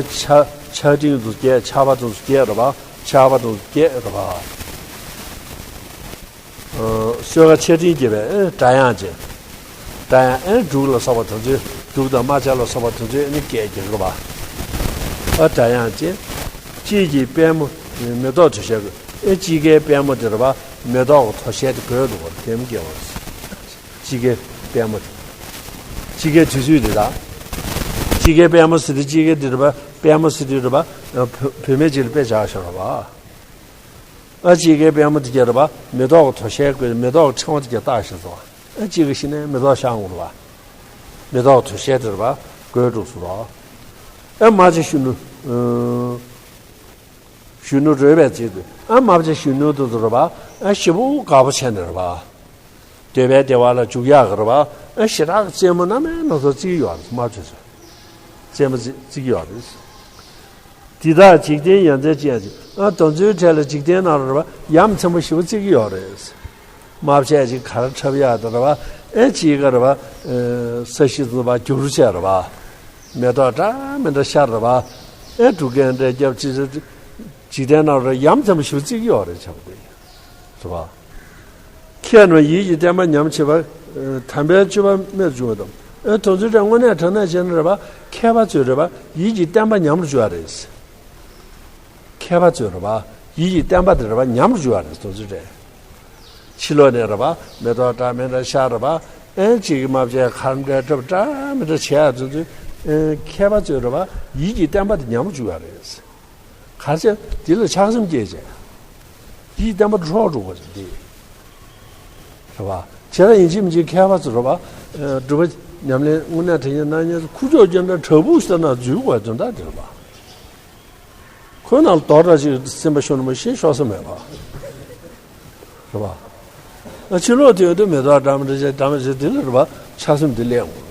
ཆར་ཆར་སྤྲིན་དུ་རྒྱས། ཆར་པ་དུ་རྒྱས་རེད་པ། ཆར་པ་དུ་རྒྱས་རེད་པ། གསོལ་ཁ་ཆར་སྤྲིན་རྒྱས་པའི་སྒྲ་དབྱངས་ཅན། སྒྲ་དབྱངས་འབྲུག་ལ་སོགས་པ་དེ་ཚོའི། འབྲུག་དང་རྨ་བྱ་ལ་སོགས་པ་དེ་ཚོའི་ནི་སྐད་རྒྱག་གི་རེད་པ། ཨ་སྒྲ་དབྱངས་ཅན། དཔྱིད་ཀྱི་པདྨོ་མེ་ཏོག་དོ་ཤལ་བགོས། ཨེ་དཔྱིད་ཀའི་པདྨོ་དེ་རེད་པ། མེ་ཏོག་གི་དོ་ཤལ་དེ་བགོས་འདུག་གོ། དེ་མི་སྐྱེ་བ། དཔྱིད་ཀའི་པདྨོ་དེ། དཔྱིད་ཀའི་དུས་ཚོད་དེ་དང་། དཔྱིད་ཀའི་པདྨོ་ཟེར་དུས་དཔྱིད་ཀའི་དེ་རེད་པ། པདྨོ་ཟེར་དུས་རེད་པ། བུ་བུད་མེད་ཅིག་ལ་དཔེ་བཞག་བཞག་རེད་པ། ཨ་དཔྱིད་ཀའི་པདྨོ་དེ་ག་རེད་པ། མེ་ཏོག་གི་དོ་ཤལ་བགོས། མེ་ཏོག་གི་ཕྲེང་བ་དེ་ག་བཏགས་བཞག་སོང་། ཨ་དཔྱིད་ཀ་ཤི་ནས་མེ་ཏོག་ཤར་འོང་རེད་པ། མེ་ཏོག་གི་དོ་ཤལ་དེ་རེད་པ། བགོས་འདུག་སོང་རོ། ཨ་རྨ་བྱ་གཞོན་ནུ། གཞོན་ནུ་རོལ་བའི་རྩེ་དུ། ཨ་རྨ་བྱ་གཞོན་ནུ་དེ་ཚོ་རེད་པ། ཨ་ཞེ་པོ་དགའ་པོ་བྱས་ནས་རེད་པ། འདོད་པའི་བདེ་བ་ལ་འཇུག་ཡག་གི་རེད་པ། ཨ་ཞེ་དྲག་གི་རྩེད་མོ་སྣ་མིན་སྣ་ཚོགས་རྩེ་གི་ཡོད་རེད། རྨ་བྱ་ཚོས་རྩེད་མོ་རྩེ་རྩེ་གི་ཡོད་རེད། འདི་དག་འཇིག་རྟེན་ཡ་མཚན་ཅི་ཡང་བྱེད། ཨ་དེ་ཚོའི་གྲས་ལ་འཇིག་རྟེན་ནང་ལ་རེད་པ། ཡ་མཚན་པོ་ཞེ་པོ་རྩེ་གི་ཡོད་རེད། རྨ་བྱ་ཅིག་གར་འཁྲབ་ཡག་དེ་རེད་པ། ཨེ་དཔྱིད་ཀ་རེད་པ། ས་གཞི་འཛུགས་པ་རྒྱུག་རུ་བྱས་རེད་པ། མེ་ཏོག་འདྲ་མི་འདྲ་ཤར་རེད་པ། ཨེ་འབྲུག་སྐད་འདྲ་རྒྱབ་ཅིག་འཇིག་རྟེན་ནང་ལ་ཡ་མཚན་པོ་ཞེ་པོ་རྩེ་གི་ཡོད་རེད། བྱ་བ་དེ་རེད་པ། མཁས་རྣམས་ཡིད་ཀྱི་བརྟན་པ་ཉམས་བྱེད་པ། དམ་པའི་སྤྱོད་པ་རྨད་དུ་བྱུང་བ་དང་། ཨེ་དེ་ཚོའི་གྲས་དངོས་གནས་དྲང་གནས་བྱས་ན་རེད་པ། མཁས་པ་ཚོས་རེད་པ། ཡིད་ཀྱི་བརྟན་པ་ཉམས་རུ་འགྲོ་ཡ་རེད། མཁས་པ་ཚོས་རེད་པ། ཡིད་ཀྱི་བརྟན་པ་དེ་རེད་པ། ཉམས་རུ་འགྲོ་ཡ་རེད། དེ་ཚོའི་གྲས། ཕྱི་ལོགས་ནས་རེད་པ། མེ་ཏོག་འདྲ་མི་འདྲ་ཤར་རེད་པ། ཨེ་ཅིག་རྨ་བྱའི་ཁར་འདྲ་འཁྲབ་འདྲ་མི་འདྲ་བྱེད་ཡ་དེ་ཚོའི། ཨེ་མཁས་པ་ཚོས་རེད་པ། ཡིད་ཀྱི་བརྟན་པ་དེ་ཉམས་རུ་འགྲོ་ཡ་རེད། ག་རེ་བྱས། འདི་ལ་ཆགས་སེམས་སྐྱེས་བྱས། ཡིད་བརྟན་པ་འཕྲོག་འགྲོ་བ་རེད་འདི། རེད་པ། བྱས་ཙང་ཡིན་གཅིག་མིན་གཅིག་མཁས་པ་ཚོ་རེད་པ། སྒྲུབ་པ་ཉམས་ལེན་དངོས་གནས་དྲན་གཉེར་གནང་མཁན་ཚོ་ཁུག་ཀྱོག་ཀྱོག་འདྲ་དྲག་པོ་ཞིག་ལྟར་ན་འཛུལ་དགོས་དོན་དག་འདི་རེད་པ། ཁོའི་ནང་ལ་རྡོ་འདྲ་ཅིག་སེམས་པ་ཤོར་ན་མ་གཞི་ཤོར་ས་མེད་པ། རེད་པ། ཕྱི་ལོགས་དེ་ཡོད་དུས་མེ་ཏོག་འདྲ་མི་འདྲ་ཅིག་འདྲ་མི་འདྲ་ཅིག་འདི་ལ་རེད་པ། ཆགས་སེམས་འདི་སླེབས་འོང་རེད་པ།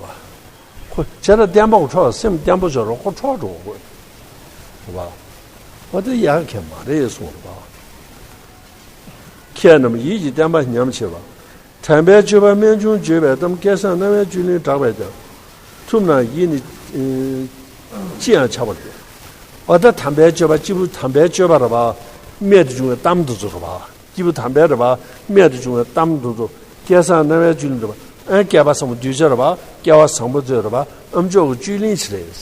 ཁོ་བྱས་ཙང་བརྟན་པོ་འཕྲོག་སེམས་བརྟན་པོ་བྱོས་རོགས། ཁོ་འཕྲོག་འགྲོ་དགོས། རེད་པ། འོ་དེ་ཡག་གི་མ་རེད་གསུངས་རེད་པ། མཁས་རྣམས་ཡིད་ཀྱི་བརྟན་པ་ཉམས་བྱེད་པ། དམ་པའི་སྤྱོད་པ་རྨད་བྱུང་བརྗོད་པའི་གཏམ། སྐལ་བཟང་རྣ་བའི་བཅུད་ལེན་བསྒྲགས་པས་ཀྱང་། ཐུབ་རྣམས་ཡིད་ནི་ཅི་ཡང་ཆགས་པར་འགྱུར། འོ་ད་དམ་པའི་སྤྱོད་པ་སྐྱེས་བུ་དམ་པའི་སྤྱོད་པ་རེད་པ། རྨད་དུ་བྱུང་བའི་གཏམ་དེ་ཚོ་རེད་པ། སྐྱེས་བུ་དམ་པའི་རེད་པ། རྨད་དུ་བྱུང་བའི་གཏམ་དེ་ཚོ། སྐལ་བཟང་རྣ་བའི་བཅུད་ལེན་རེད་པ། ཨ་སྐལ་པ་བཟང་པོ་གདུལ་བྱ་རེད་པ། སྐལ་བ་བཟང་པོ་ཚོས་རེད་པ། ཨ་མཆོག་གི་བཅུད་ལེན་ཞིག་རེད།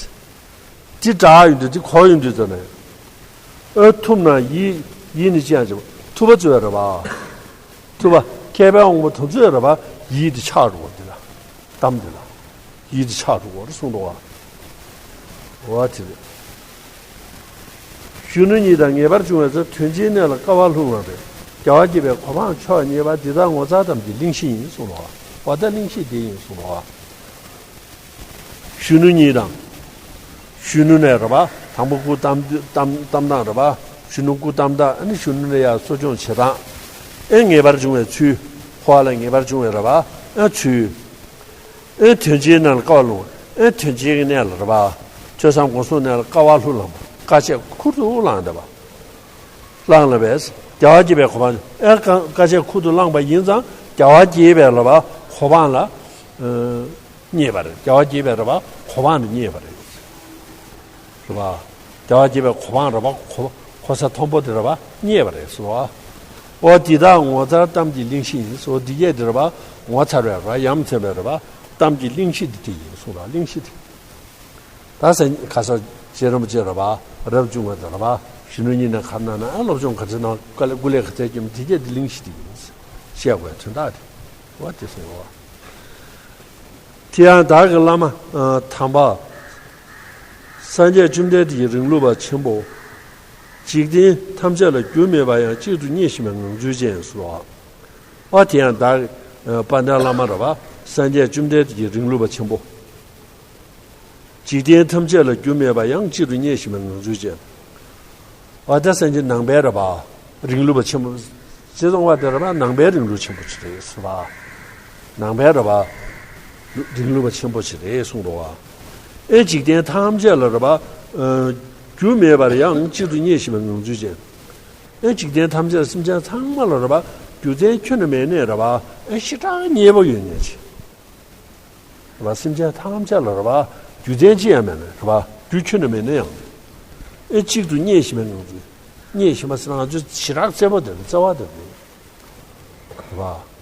དེ་བསྒྲགས་ཡོང་དུས་དེ་གོ་ཡོང་དུས་ཙམ་ནས། ཨ་ཐུབ་རྣམས་ཡིད་ཡིད་ནི་ཅི་ཡང་བྱེད་པ། ཐུབ་པ་ཚོས་རེད་པ། ཐུབ་པ་མཁས་པའི་དབང་པོ་དེ་ཚོས་རེད་པ། ཡིད་དེ་ཆགས་འགྲོ་བ་འདི་ལ། གཏམ་འདི་ལ། ཡིད་དེ་ཆགས་འགྲོ་བ་རེད་གསུངས་འདུག་པ། འོ་དེ་རེད། གཞོན་ནུ་ཉིད་དང་ངེས་པར་འབྱུང་བའི་ཚེ། དོན་ཆེན་གནས་ལ་དཀའ་བ་ལྷུང་བ་རེད། རྒྱལ་བ་དགྱེས་པའི་གོ་འཕང་མཆོག་བརྙེས་པ། འདི་དག་ངོ་མཚར་གཏམ་གྱི་གླེང་གཞི་ཡིན་གསུངས་འདུག་པ། འོ་ད་གླེང་གཞི་འདི་ཡིན་གསུངས་འདུག་པ། གཞོན་ནུ་ཉིད་དང་། གཞོན་ནུ་ནས་རེད་པ། དང་པོ་སྐུ་བལྟམས་བལྟམས་བལྟམས་སྟངས་རེད་པ། གཞོན་ནུ་སྐུ་བལྟམས་སྟངས། ཨ་ནི་གཞོན་ནུ་ལ་ཡ་གསོ་སྐྱོང་བྱེད་སྟངས། ཨེ་ངེས་པར་འབྱུང་བའི་ཚུལ། འཁོར་བ་ལ་ངེས་པར་འབྱུང་བའི་རེད་པ། ཨ་ཚུལ། ཨེ་དོན་ཆེན་གནས་ལ་དཀའ་བ་ལྷུང་། ཨེ་དོན་ཆེན་གྱི་གནས་ལ་རེད་པ། ཐོས་བསམ་སྒོམ་གསུམ་གནས་ལ་དཀའ་བ་ལྷུར་བླངས་པ། དཀའ་སྤྱད་ཁུར་དུ་བླངས་བསྡད་པ། བླངས་ལ་བས། རྒྱལ་བ་དགྱེས་པའི་གོ་འཕང་། ཨེ་དཀའ་དཀའ་སྤྱད་ཁུར་དུ་བླངས་པ་ཡིན་ཙང་རྒྱལ་བ་དགྱེས་པའི་རེད་པ། གོ་འཕང་ལ། ཨ། བརྙེས་པ་རེད། རྒྱལ་བ་དགྱེས་པའི་རེད་པ། གོ་འཕང་དུ་བརྙེས་པ་རེད། རེད་པ། བདེ་བ་རྒྱས་པའི་གོ་འཕང་རེད་པ། གོ་གོ་ས་མཐོན་པོ་དེ་རེད་པ། རྙེད་པ་རེད་ཟེར་བ། ཨོ་འདི་དག་ངོ་མཚར་གཏམ་གྱི་གླེང་གཞི་ཡིན་ཟེར་བ། འདི་སྐད་དེ་རེད་པ། ངོ་མཚར་བའི་རེད་པ། ཡ་མཚན་པའི་རེད་པ། གཏམ་གྱི་གླེང་གཞི་དེ་དེ་ཡིན་གསུངས་ལ། གླེང་གཞི་དེ། ད་སེང་ཁ་སང་རྗེ་རིན་པོ་ཆེ་རེད་པ། རབ་བྱུང་བ་དེ་རེད་པ། གཞོན་ནུ་གཉིས་ནས་ག་རེ་གནང་ན། ཨ་སློབ་སྦྱོང་ག་ཚོད་གནང་། དཀའ་ལས་སྐུ་ལས་ག་ཚད་བསྐྱོན་པ། དེ་སྐད་དེ་གླེང་གཞི་དེ་ཡིན་ཟེར། བཤད་དགོས་དོན་དག་དེ། ཨོ་དེ་གསུངས་པ། དེ་ཡང་བདག་གི་བླ་མ་ཨ་དམ་པ། སངས་རྒྱས་བཅོམ་ལྡན་འདས་ཀྱི་རིང་ལུགས་པ་ཆེན་པོ། འཇིག་རྟེན་ཐམས་ཅད་ལ་རྒྱུ་མེད་པ་ཡང་གཅིག་ཏུ་བརྙེས་ཤིང་བའི་ངང་ཚུལ་ཅན་སོ། ཨ་དེ་ཡང་བདག་ཨ་དཔལ་ལྡན་བླ་མ་རེད་པ། སངས་རྒྱས་བཅོམ་ལྡན་འདས་ཀྱི་རིང་ལུགས་པ་ཆེན་པོ། འཇིག་རྟེན་ཐམས་ཅད་ལ་རྒྱུ་མེད་པ་ཡང་གཅིག་ཏུ་བརྙེས་ཤིང་བའི་ངང་ཚུལ་ཅན། ཨ་ད་སངས་རྒྱས་ནང་པའི་རེད་པ། རིང་ལུགས་པ་ཆེན་པོ། ཞེས་གསུངས་པ་དེ་རེད་པ། ནང་པའི་རིང་ལུགས་ཆེན་པོ་ཅིག་རེད་ཟེར་བ། ནང་པའི་རེད་པ། རིང་ལུགས་པ་ཆེན་པོ་ཅིག་རེད་གསུངས་འདུག་བ། ཨེ་འཇིག་རྟེན་ཐམས་ཅད་ལ་རེད་པ། ཨ་རྒྱུ་མེད་པར་ཡང་གཅིག་ཏུ་བརྙེས་ཤིང་བའི་ངང་ཚུལ་ཅན། ཨེ་འཇིག་རྟེན་ཐམས་ཅད་སེམས་ཅན་ཚང་མ་ལ་རེད་པ། རྒྱུ་མཚན་ཁྱོན་ནས་མེད་ནས་རེད་པ། ཨེ་ཞེ་དྲག་མཉེས་པོ་ཡོད་ནས་ཅི། རེད་པ། སེམས་ཅན་ཐམས་ཅད་ལ་རེད་པ། རྒྱུ་མཚན་ཅི་ཡང་མེད་ནས་རེད་པ། རྒྱུ་ཁྱོན་ནས་མེད་ནས་ཡང་། ཨེ་གཅིག་ཏུ་བརྙེས་ཤིང་བའི་ངང་ཚུལ། བརྙེས་ཤིང་བ་ཟེར་ན་ང་ཚོས་ཞེ་དྲག་བརྩེ་པོ་དེ་རེད། བརྩེ་བ་དེ་རེད། རེད་པ།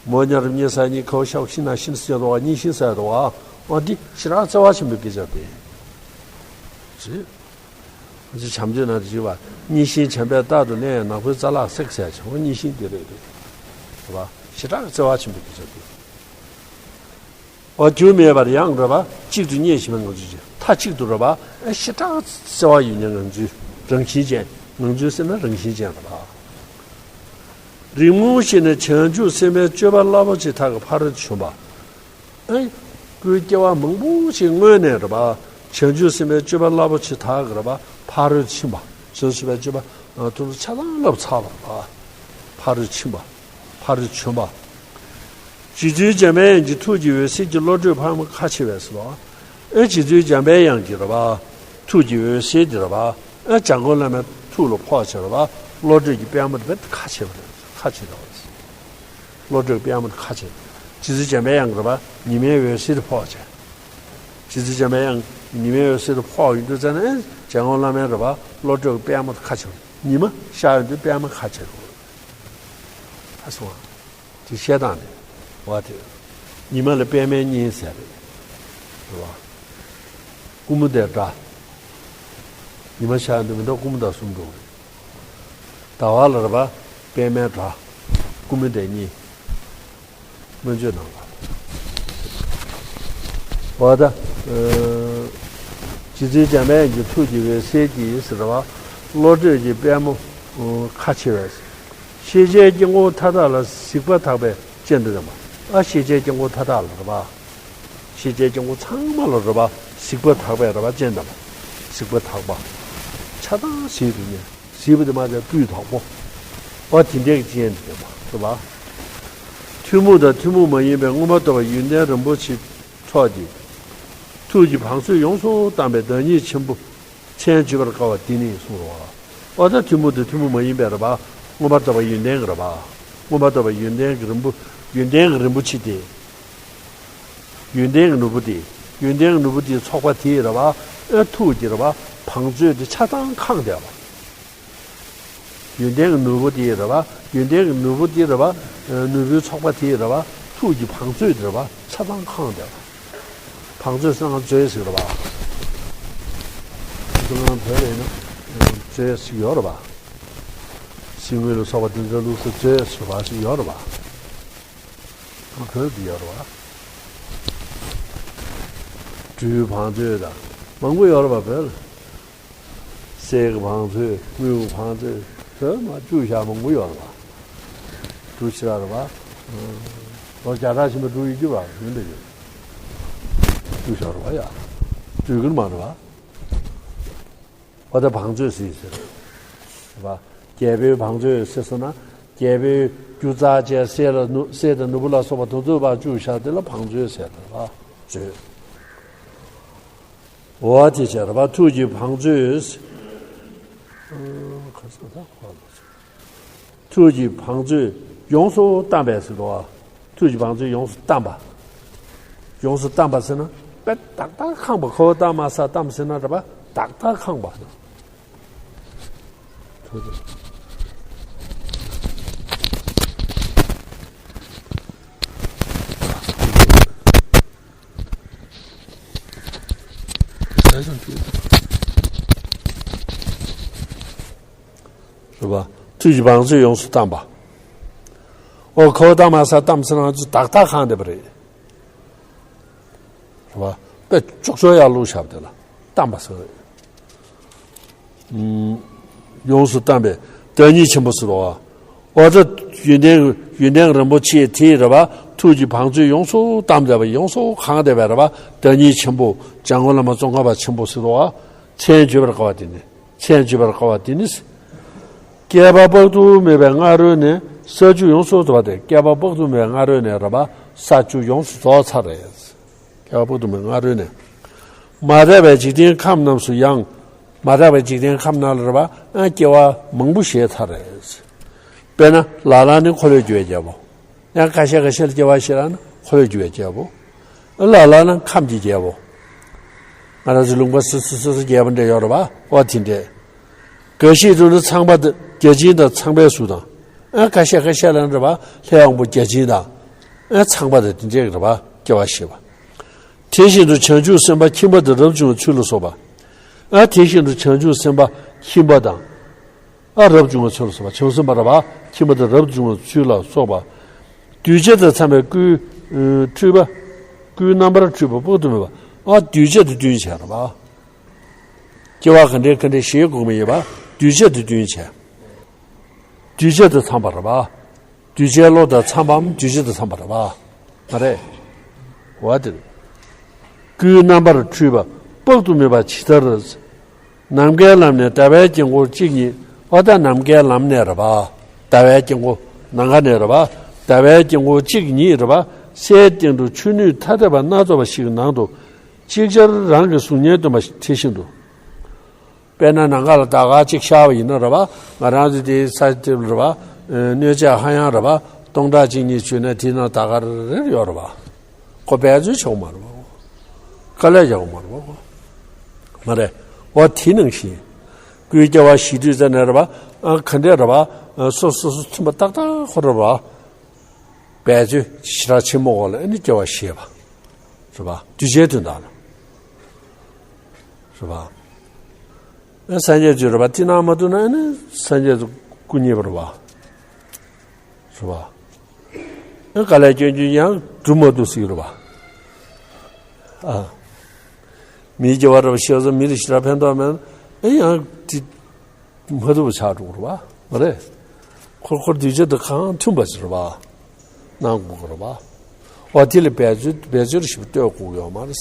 མོ་ཉ་རུ་མཉེ་ས་ཉི་ཁའོ་ཤའོ་ཤི་ན་ཤིན་ཟེར་དོ་བ། གཉིས་ཤིན་ཟེར་དོ་བ། འོ་འདི་ཞེ་དྲག་བརྩེ་བ་ཆེན་པོའི་སྐད་ཆ་སྟེ། ཞེས། ང་ཚོས་བྱམས་ཆོས་ནང་དུ་ཞུས་པ། གཉིས་ཤིན་བྱམས་པས་རྟག་ཏུ་གནས། ནག་པོའི་རྩ་ལག་བསྲེགས་ཟེར་བྱ་བ། གཉིས་ཤིན་དེ་རེད་དེ། རེད་པ། ཞེ་དྲག་བརྩེ་བ་ཆེན་པོའི་སྐད་ཆ་སྟེ། འོ་རྒྱུ་མེད་པར་ཡང་རེད་པ། གཅིག་ཏུ་བརྙེས་ཤིང་བའི་ངང་ཚུལ་ཅན། མཐའ་གཅིག་ཏུ་རེད་པ། ཨ་ཞེ་དྲག་བརྩེ་བ་ཡོད་མཁན་ངང་ཚུལ། རང་བཞིན་ཅན། ངང་ཚུལ་ཟེར་ན་རང་བཞིན་ཅན་རེད་པ། རིང་མོ་ཞིག་ནས་བྱང་ཆུབ་སེམས་དཔའི་སྤྱོད་པ་རླབས་པོ་ཆེ་དག་གི་ཕ་རོལ་ཏུ་བྱོན་པ། ཨེ། སྐུའི་སྐྱེ་བ་མང་པོ་ཞིག་སྔོན་ནས་རེད་པ། བྱང་ཆུབ་སེམས་དཔའི་སྤྱོད་པ་རླབས་པོ་ཆེ་དག་གི་རེད་པ། ཕ་རོལ་ཏུ་ཕྱིན་པ། བྱང་ཆུབ་སེམས་དཔའི་སྤྱོད་པ་ཐུགས་སུ་ཆ་ཚང་བསླབ་ཚར་བ་རེད་པ། ཕ་རོལ་ཏུ་ཕྱིན་པ། ཕ་རོལ་ཏུ་བྱོན་པ། རྗེ་བཙུན་འཇམ་པའི་དབྱངས་ཀྱི་ཐུགས་ཀྱི་འོད་ཟེར་གྱིས་བློ་གྲོས་པདྨོ་ཁ་ཕྱེ་བས་ཟེར་བ། ཨེ་རྗེ་བཙུན་འཇམ་པའི་དབྱངས་ཀྱི་རེད་པ། ཐུགས་ཀྱི་འོད་ཟེར་དེ་རེད་པ། ཨེ་འཇམ་མགོན་བླ་མའི་ཐུགས་ལ་ཕོག་བྱས་རེད་པ། བློ་གྲོས་ཀྱི་པདྨོ་དེ་ཁ་ཕྱེ་བ་རེད། ཁ་ཕྱེ་བ་རེད། བློ་གྲོས་པདྨོ་དེ་ཁ་ཕྱེ། རྗེ་བཙུན་འཇམ་པའི་དབྱངས་རེད་པ། ཉི་མའི་འོད་ཟེར་དེ་ཕོག་བྱས། རྗེ་བཙུན་འཇམ་པའི་དབྱངས་ཉི་མའི་འོད་ཟེར་དེ་ཕོག་ཡོང་དུས་ཙ་ནས་འཇམ་མགོན་བླ་མའི་རེད་པ། བློ་གྲོས་ཀྱི་པདྨོ་དེ་ཁ་ཕྱེ་བ་རེད། ཉི་མ་ཤར་ཡོང་དུས་པདྨོ་ཁ་ཕྱེ་རེད། ཨ་སོང་ཨ། དེ་བཤད་སྟངས་དེ། འོ་དེ། ཉི་མ་ལ་པདྨའི་གཉེན་ཟེར་རེད། རེད་པ། ཀུ་མུ་དའི་སྒྲ། ཉི་མ་ཤར་དུས་མི་འདྲ་ཀུ་མུ་ད་གསུམ་འགྲོ་གི་རེད། ཟླ་བ་ལ་རེད་པ། པདྨའི་སྒྲ། ཀུ་མུ་དའི་གཉེན། སྔོན་བརྗོད་གནང་བ། འོ་ད། ཨ། རྗེ་བཙུན་འཇམ་དཔལ་གྱི་ཐུགས་ཀྱི་འོད་ཟེར་གྱིས་ཟེར་བ། བློ་གྲོས་ཀྱི་པདྨོ་ཁ་ཕྱེ་བས། ཤེས་བྱའི་དཀྱིལ་འཁོར་མཐའ་དག་ལ་གཟིགས་པ་དག་པའི་སྤྱན་དང་ལྡན་པ། ཨ་ཤེས་བྱའི་དཀྱིལ་འཁོར་མཐའ་དག་ལ་རེད་པ། ཤེས་བྱའི་དཀྱིལ་འཁོར་ཚང་མ་ལ་རེད་པ། གཟིགས་པ་དག་པའི་རེད་པ། སྤྱན་དང་། གཟིགས་པ་དག་པ། ཆ་ཚང་གཟིགས་འདུག་ནས། གཟིགས་པ་དེ་མ་ཚད་སྤུས་དག་པོ། ཨ་དེ་འདྲའི་སྤྱན་དང་ལྡན་པ་རེད་པ། ཐུན་མོང་དང་ཐུན་མོང་མ་ཡིན་པའི་མངོན་པར་རྟོགས་པའི་ཡོན་ཏན་རིན་པོ་ཆེ་ཚོགས་ཀྱིས། ཐུགས་ཀྱི་བང་མཛོད་ཡོངས་སུ་གཏམས་པའི་བདག་ཉིད་ཆེན་པོ། མཚན་བརྗོད་པར་དཀའ་བ་འདི་ནི་གསུངས་རོ། ཨོ་ད་ཐུན་མོང་དང་ཐུན་མོང་མ་ཡིན་པའི་རེད་པ། མངོན་པར་རྟོགས་པའི་ཡོན་ཏན་གྱི་རེད་པ། མངོན་པར་རྟོགས་པའི་ཡོན་ཏན་གྱི་རིན་པོ། ཡོན་ཏན་གྱི་རིན་པོ་ཆེ་དེ། ཡོན་ཏན་གྱི་ནོར་བུ་དེ། ཡོན་ཏན་གྱི་ནོར་བུ་དེའི་ཚོགས་པ་དེ་རེད་པ། ཨེ་ཐུགས་ཀྱི་རེད་པ། བང་མཛོད་དེ་ཆ་ཚང་ཁེངས་བསྡད་པ། ཡོན་ཏན་གྱི་ནོར་བུ་དེ་རེད་པ། ཡོན་ཏན་གྱི་ནོར་བུ་དེ་རེད་པ། ནོར་བུའི་ཚོགས་པ་དེ་རེད་པ། ཐུགས་ཀྱི་བང་མཛོད་དེ་རེད་པ། ཆ་ཚང་ཁེངས་བསྡད་པ། བང་མཛོད་ཟེར་ན་མཛོད་ཟེར་རེད་པ། ཁྱེད་ཚོ་རང་བོད་ལ་ཡིན་ན་མཛོད་ཟེར་ཡོད་རེད་པ། གཞིས་དངུལ་ལ་སོགས་པ་དེ་ཚོའི་ལུགས་སུ་མཛོད་ཟེར་བ་ཞིག་ཡོད་རེད་པ། བོད་དུ་ཡོད་རེད་པ། འབྲུའི་བང་མཛོད་དང་མང་པོ་ཡོད་རེད་པ། བོད་ལ། གསེར་གྱི་བང་མཛོད། དངུལ་གྱི་བང་མཛོད། བོད་མ་བཅུ་བཞག་མང་པོ་ཡོད་རེད་པ། འབྲུ་ཞེ་དྲག་རེད་པ། ལོ་བརྒྱ་ཕྲག་ཕྱིན་པ་འབྲུ་ཡོད་རྒྱུ་རེད་པ། ཡིན་པས་ཡོད། བཅུ་བཞག་རེད་པ་ཡ། འབྲུ་གི་མ་རེད་པ། ཨོ་ད་བང་མཛོད་ཟེར་ཟེར། རེད་པ། རྒྱལ་པོའི་བང་མཛོད་ཟེར་སོང་ན། རྒྱལ་པོའི་རྒྱུ་རྩ་བཅས་གསེར་ལ་ནུ་གསེར་དང་ནོར་བུ་ལ་སོགས་པ་དེ་ཚོ་བ་བཅུ་བཞག་དེ་ལ་བང་མཛོད་ཟེར་རེད་པ། མཛོད། འོ་དེ་བྱས་རེད་པ། ཐུགས་ཀྱི་བང་མཛོད། ཁ་སང་ད་ཁོ་ལ། ཐུགས་ཀྱི་བང་མཛོད་ཡོངས་སུ་གཏམས་པས་ཟེར་རོ། ཐུགས་ཀྱི་བང་མཛོད་ཡོངས་སུ་གཏམས་པ། ཡོངས་སུ་གཏམས་པ་ཟེར་ན། པས་ཏག་ཏག་ཁེངས་པ། ཁོ་བོ་ཏམ་ས་ཏམ་ཟེར་ན་རེད་པ། ཏག་ཏག་ཁེངས་པ། རེད་པ། ཐུགས་ཀྱི་བང་མཛོད་ཡོངས་སུ་གཏམས་པ། ཨོ་ཁོ་བོ་ཏམ་ས་ཏམ་ཟེར་ན་ང་ཚོ་ཏག་ཏག་ཁེངས་བསྡད་པ་རེད། རེད་པ། དཔེ་ཅོག་ཅོག་ཡར་བླུགས་བཞག་པ་དེ་ལ་གཏམས་པ་ཟེར། ཡོངས་སུ་གཏམས་པས་བདག་ཉིད་ཆེན་པོ་ཟེར་རོ། ཨོ་ད་ཡོན་ཏན་ཡོན་ཏན་རིན་པོ་ཆེ་དེ་རེད་པ། ཐུགས་ཀྱི་བང་མཛོད་ཡོངས་སུ་གཏམས་བསྡད་པ། ཡོངས་སུ་ཁེངས་བསྡད་པ་རེད་པ། བདག་ཉིད་ཆེན་པོ་འཇམ་མགོན་བླ་མ་ཙོང་ཁ་པ་ཆེན་པོ་ཟེར་རོ། མཚན་བརྗོད་པར་དཀའ་བ་དེ་ནི། མཚན་བརྗོད་པར་དཀའ་བ་དེ་ནི། བསྐལ་པ་དཔག་ཏུ་མེད་པའི་སྔ་རོལ་ནས་ས་བཅུ་ཡོངས་སུ་རྫོགས་པ་དེ། བསྐལ་པ་དཔག་ཏུ་མེད་པའི་སྔ་རོལ་ནས་རེད་པ། ས་བཅུ་ཡོངས་སུ་རྫོགས་ཚར་རེད། བསྐལ་པ་དཔག་ཏུ་མེད་པའི་སྔ་རོལ་ནས། མ་དག་པའི་འཇིག་རྟེན་ཁམས་རྣམས་སུ་ཡང་། མ་དག་པའི་འཇིག་རྟེན་ཁམས་ནང་ལ་རེད་པ། ཨ་སྐྱེ་བ་མང་པོ་བཞེས་ཚར་རེད། དཔེར་ན་ལ་ལ་ནི་འཁོར་ལོས་སྒྱུར་བའི་རྒྱལ་པོ། ཡང་ཁ་ཤས་ཁ་ཤས་ལ་སྐྱེ་བ་བཞེས་ན་འཁོར་ལོས་སྒྱུར་བའི་རྒྱལ་པོ། ལ་ལ་ན་ཁམས་ཀྱི་རྒྱལ་པོ། ང་རང་ཚོ་ལུང་པ་སོ་སོ་སོ་སོ་རྒྱལ་པོ་འདྲ་ཡོད་རེད་པ། ཨོ་དེ་འདྲས། འགའ་ཞིག་ཏུ་ནི་ཚངས་པ་དང་བརྒྱ་བྱིན་དང་ཚངས་པའི་གཟུགས་དང་། ཨ་ཁ་ཤས་ཁ་ཤས་ལ་རེད་པ། ལྷའི་དབང་པོ་བརྒྱ་བྱིན་དང་། ཨ་ཚངས་པ་དང་དེ་འདྲས་རེད་པ། སྐྱེ་བ་བཞེས་པ། དེ་བཞིན་དུ་བྱང་ཆུབ་སེམས་དཔའ་ཁྱིམ་པ་དང་རབ་བྱུང་བའི་ཚུལ་ལ་སོགས་པ། ཨ་དེ་བཞིན་དུ་བྱང་ཆུབ་སེམས་དཔའ་ཁྱིམ་པ་དང་། ཨ་རབ་བྱུང་བའི་ཚུལ་ལ་སོགས་པ། བྱང་སེམས་པ་རེད་པ། ཁྱིམ་པ་དང་རབ་བྱུང་བའི་ཚུལ་ལ་སོགས་པ། གདུལ་བྱ་དང་འཚམས་པའི་སྐུའི་ཨ་འཁྲུལ་པ། སྐུའི་རྣམ་པར་འཁྲུལ་པ་དཔག་ཏུ་མེད་པ། ཨ་གདུལ་བྱ་དང་བསྟུན་བྱས་རེད་པ། སྐྱེ་བ་ག་འདྲའི་ག་འདྲའི་བཞེས་དགོས་མིན་ཡོད་པ། གདུལ་བྱ་དང་བསྟུན་བྱས། གདུལ་བྱ་དང་འཚམས་པ་རེད་པ། གདུལ་བྱའི་བློ་དང་འཚམས་པའམ་གདུལ་བྱ་དང་འཚམས་པ་རེད་པ། མ་རེད། འོ་དེ་རེད། སྐུའི་རྣམ་པར་འཁྲུལ་པ་དཔག་ཏུ་མེད་པ་ཇི་ལྟར། ནམ་མཁའི་ལམ་ནས་ཟླ་བའི་དཀྱིལ་འཁོར་གཅིག་ཉིད། འོ་ད་ནམ་མཁའི་ལམ་ནས་རེད་པ། ཟླ་བའི་དཀྱིལ་འཁོར་ནམ་མཁའ་ནས་རེད་པ། ཟླ་བའི་དཀྱིལ་འཁོར་གཅིག་ཉིད་རེད་པ། སའི་སྟེང་དུ་ཆུ་སྣོད་ཐ་དད་པ་སྣ་ཚོགས་པ་ཞིག་ནང་དུ། ཅིག་ཅར་རང་གི་གཟུགས་བརྙན་སྟོན་པ་དེ་བཞིན་དུ། དཔེར་ན་ནམ་མཁའ་ལ་ཟླ་སྐར་གཅིག་ཤར་བ་ཡིན་ན་རེད་པ། ང་རང་ཚོ་དེའི་ས་དེ་རེད་པ། སྣོད་ཆས་ཧ་ཡང་རེད་པ། སྟོང་ཕྲག་གཅིག་གཉིས་བྱུང་ན་དེའི་ནང་ཟླ་སྐར་རེ་རེ་ཡོད་རེད་པ། ཁོ་འབད་རྩོལ་བྱེད་དགོས་མ་རེད་པ། དཀའ་ལས་རྒྱག་དགོས་མ་རེད་པ། མ་རེད། འོ་དེ་ནང་བཞིན། སྐུའི་སྐྱེ་བ་བཞེས་དུས་ཙམ་ནས་རེད་པ། ཨ་ག་འདྲས་རེད་པ། སོ་སོ་སོ་མཐུན་པ་ཏག་ཏག་ཁོ་རེད་པ། འབད་རྩོལ་ཞེ་དྲག་ཆེན་པོ་འོག་ལ་ཨ་ནི་སྐྱེ་བ་བཞེས་པ། རེད་པ། གདུལ་བྱའི་དོན་དག་ལ། རེད་པ། ཨ་སངས་རྒྱས་ཚོས་རེད་པ། དེ་གནང་མ་ཐུབ་ན་ཨ་ནི་སངས་རྒྱས་ཚོ་སྐུ་མཉེལ་བ་རེད་པ། རེད་པ། ཨ་དཀའ་ལས་སྐྱོན་རྒྱུ་ཡང་སྒྲུབ་མ་ཐུབ་ཟེར་གྱི་རེད་པ། ཨ། མིའི་སྐྱེ་བ་རེད་པ་བཞེས་ཙང་མི་ལ་ཞེ་དྲག་ཕན་ཐོགས་མེད་ན་ཨ་ཡང་དེ། མ་ཐུབ་པ་ཆགས་འགྲོ་གི་རེད་པ། མ་རེད། ཁོ་ཁོར་གདུལ་བྱ་དང་གང་མཐུན་པ་ཞིག་རེད་པ། གནང་དགོས་ཀྱི་རེད་པ། འོ་དེ་ལ་འབད་རྩོལ་འབད་རྩོལ་ཞིག་གཏོད་དགོས་ཀྱི་ཡོད་མ་རེད།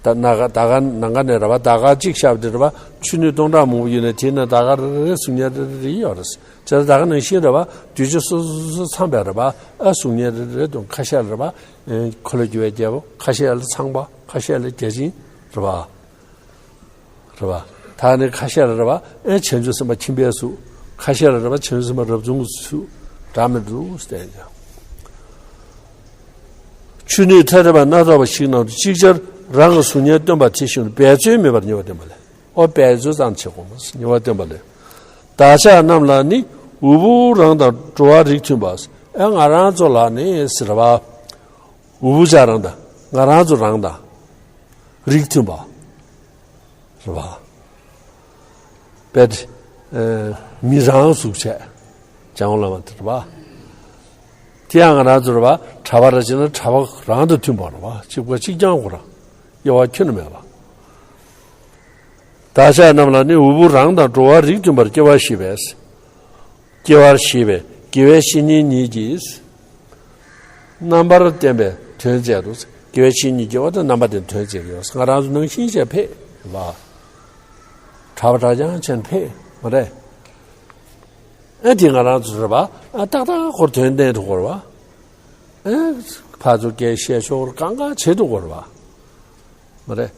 ད་ནམ་མཁའ་ཟླ་སྐར་ནམ་མཁའ་ནས་རེད་པ། ཟླ་སྐར་གཅིག་ཤར་བ་དེ་རེད་པ། ཆུ་སྣོད་སྟོང་ཕྲག་མང་པོ་ཡོད་ན་དེའི་ནང་ཟླ་སྐར་རེ་རེ་གཟུགས་བརྙན་རེ་རེ་རེ་ཡོད་རེད། བྱས་ཙང་ད་ག་ནང་བཞིན་རེད་པ། གདུལ་བྱ་སོ་སོ་སོ་སོ་ཚང་མ་རེད་པ། ཨ་གཟུགས་བརྙན་རེ་རེ་དང་ཁ་ཤས་ལ་རེད་པ། ཨེ་འཁོར་ལོས་སྒྱུར་བའི་རྒྱལ་པོ། ཁ་ཤས་ལ་ཚངས་པ། ཁ་ཤས་ལ་བརྒྱ་བྱིན་རེད་པ། རེད་པ། ད་ནི་ཁ་ཤས་ལ་རེད་པ། ཨེ་བྱང་ཆུབ་སེམས་དཔའ་ཁྱིམ་པའི་གཟུགས། ཁ་ཤས་ལ་རེད་པ། བྱང་ཆུབ་སེམས་དཔའ་རབ་བྱུང་གི་གཟུགས། འདྲ་མི་འདུག་བསྟན་ཀྱང་། ཆུ་སྣོད་ཐ་དད་པ་སྣ་ཚོགས་པ་ཞིག་ནང་དུ་ཅིག་ཅར་རང་གི་གཟུགས་བརྙན་སྟོན་པ་དེ་བཞིན་དུ་འབད་རྩོལ་མེད་པར་ཉེ་བར་སྟོན་པ་ལས། ཨོ་འབད་རྩོལ་ཙམ་བྱེད་དགོས་མ་ཉེ་བར་སྟོན་པ་ལས། བདག་ཅག་རྣམས་ལ་ནི་འུ་བུ་རང་དང་འགྲོ་བ་རིགས་མཐུན་པ། ཨེ་ང་རང་ཚོ་ལ་ནི་ཟེར་བ། འུ་བུ་ཅག་རང་དང་ང་རང་ཚོ་རང་དང་། རིགས་མཐུན་པ། རེད་པ། དཔེ་ཨེ་མི་རང་གཟུགས་བྱས། འཇམ་དབྱངས་བླ་མ་དེ་རེད་པ། དེ་ཡང་ང་རང་ཚོ་རེད་པ། གྲྭ་པ་ར་བྱས་ན་གྲྭ་པ་རང་དང་མཐུན་པ་རེད་པ། གཅིག་པ་གཅིག་རྐྱང་ཁོ་རང་། དབྱེ་བ་ཁྱོན་ནས་མེད་པ། བདག་ཅག་རྣམས་ལ་ནི་འུ་བུ་རང་དང་འགྲོ་བ་རིགས་མཐུན་པར་སྐྱེ་བར་བཞེད་པས། སྐྱེ་བར་བཞེད་པས་དགེ་བའི་བཤེས་གཉེན་ཉིད་ཀྱིས། རྣམ་པར་བསྟན་པའི་དོན་མཛད་དོ། དགེ་བའི་བཤེས་གཉེན་གྱིས་འོ་ད་རྣམ་པར་བསྟན་དོན་མཛད་ཀྱི་ཡོད། ང་རང་ཚོ་ནང་བཞིན་བྱས་ཕེབས་ལ། གྲྭ་པ་གྲྭ་རྐྱང་བྱས་ནས་ཕེབས་མ་རེད། ཨ་དེ་ང་རང་ཚོ་རེད་པ། ཨ་ཏག་ཏག་ཁོར་དོན་བསྟན་ཐུབ་ཀྱི་རེད་པ། ཨ་ཕར་ཚུར་སྐད་བཤད་ཆོག་གང་ག་བྱེད་ཐུབ་ཀྱི་རེད་པ། མ་རེད།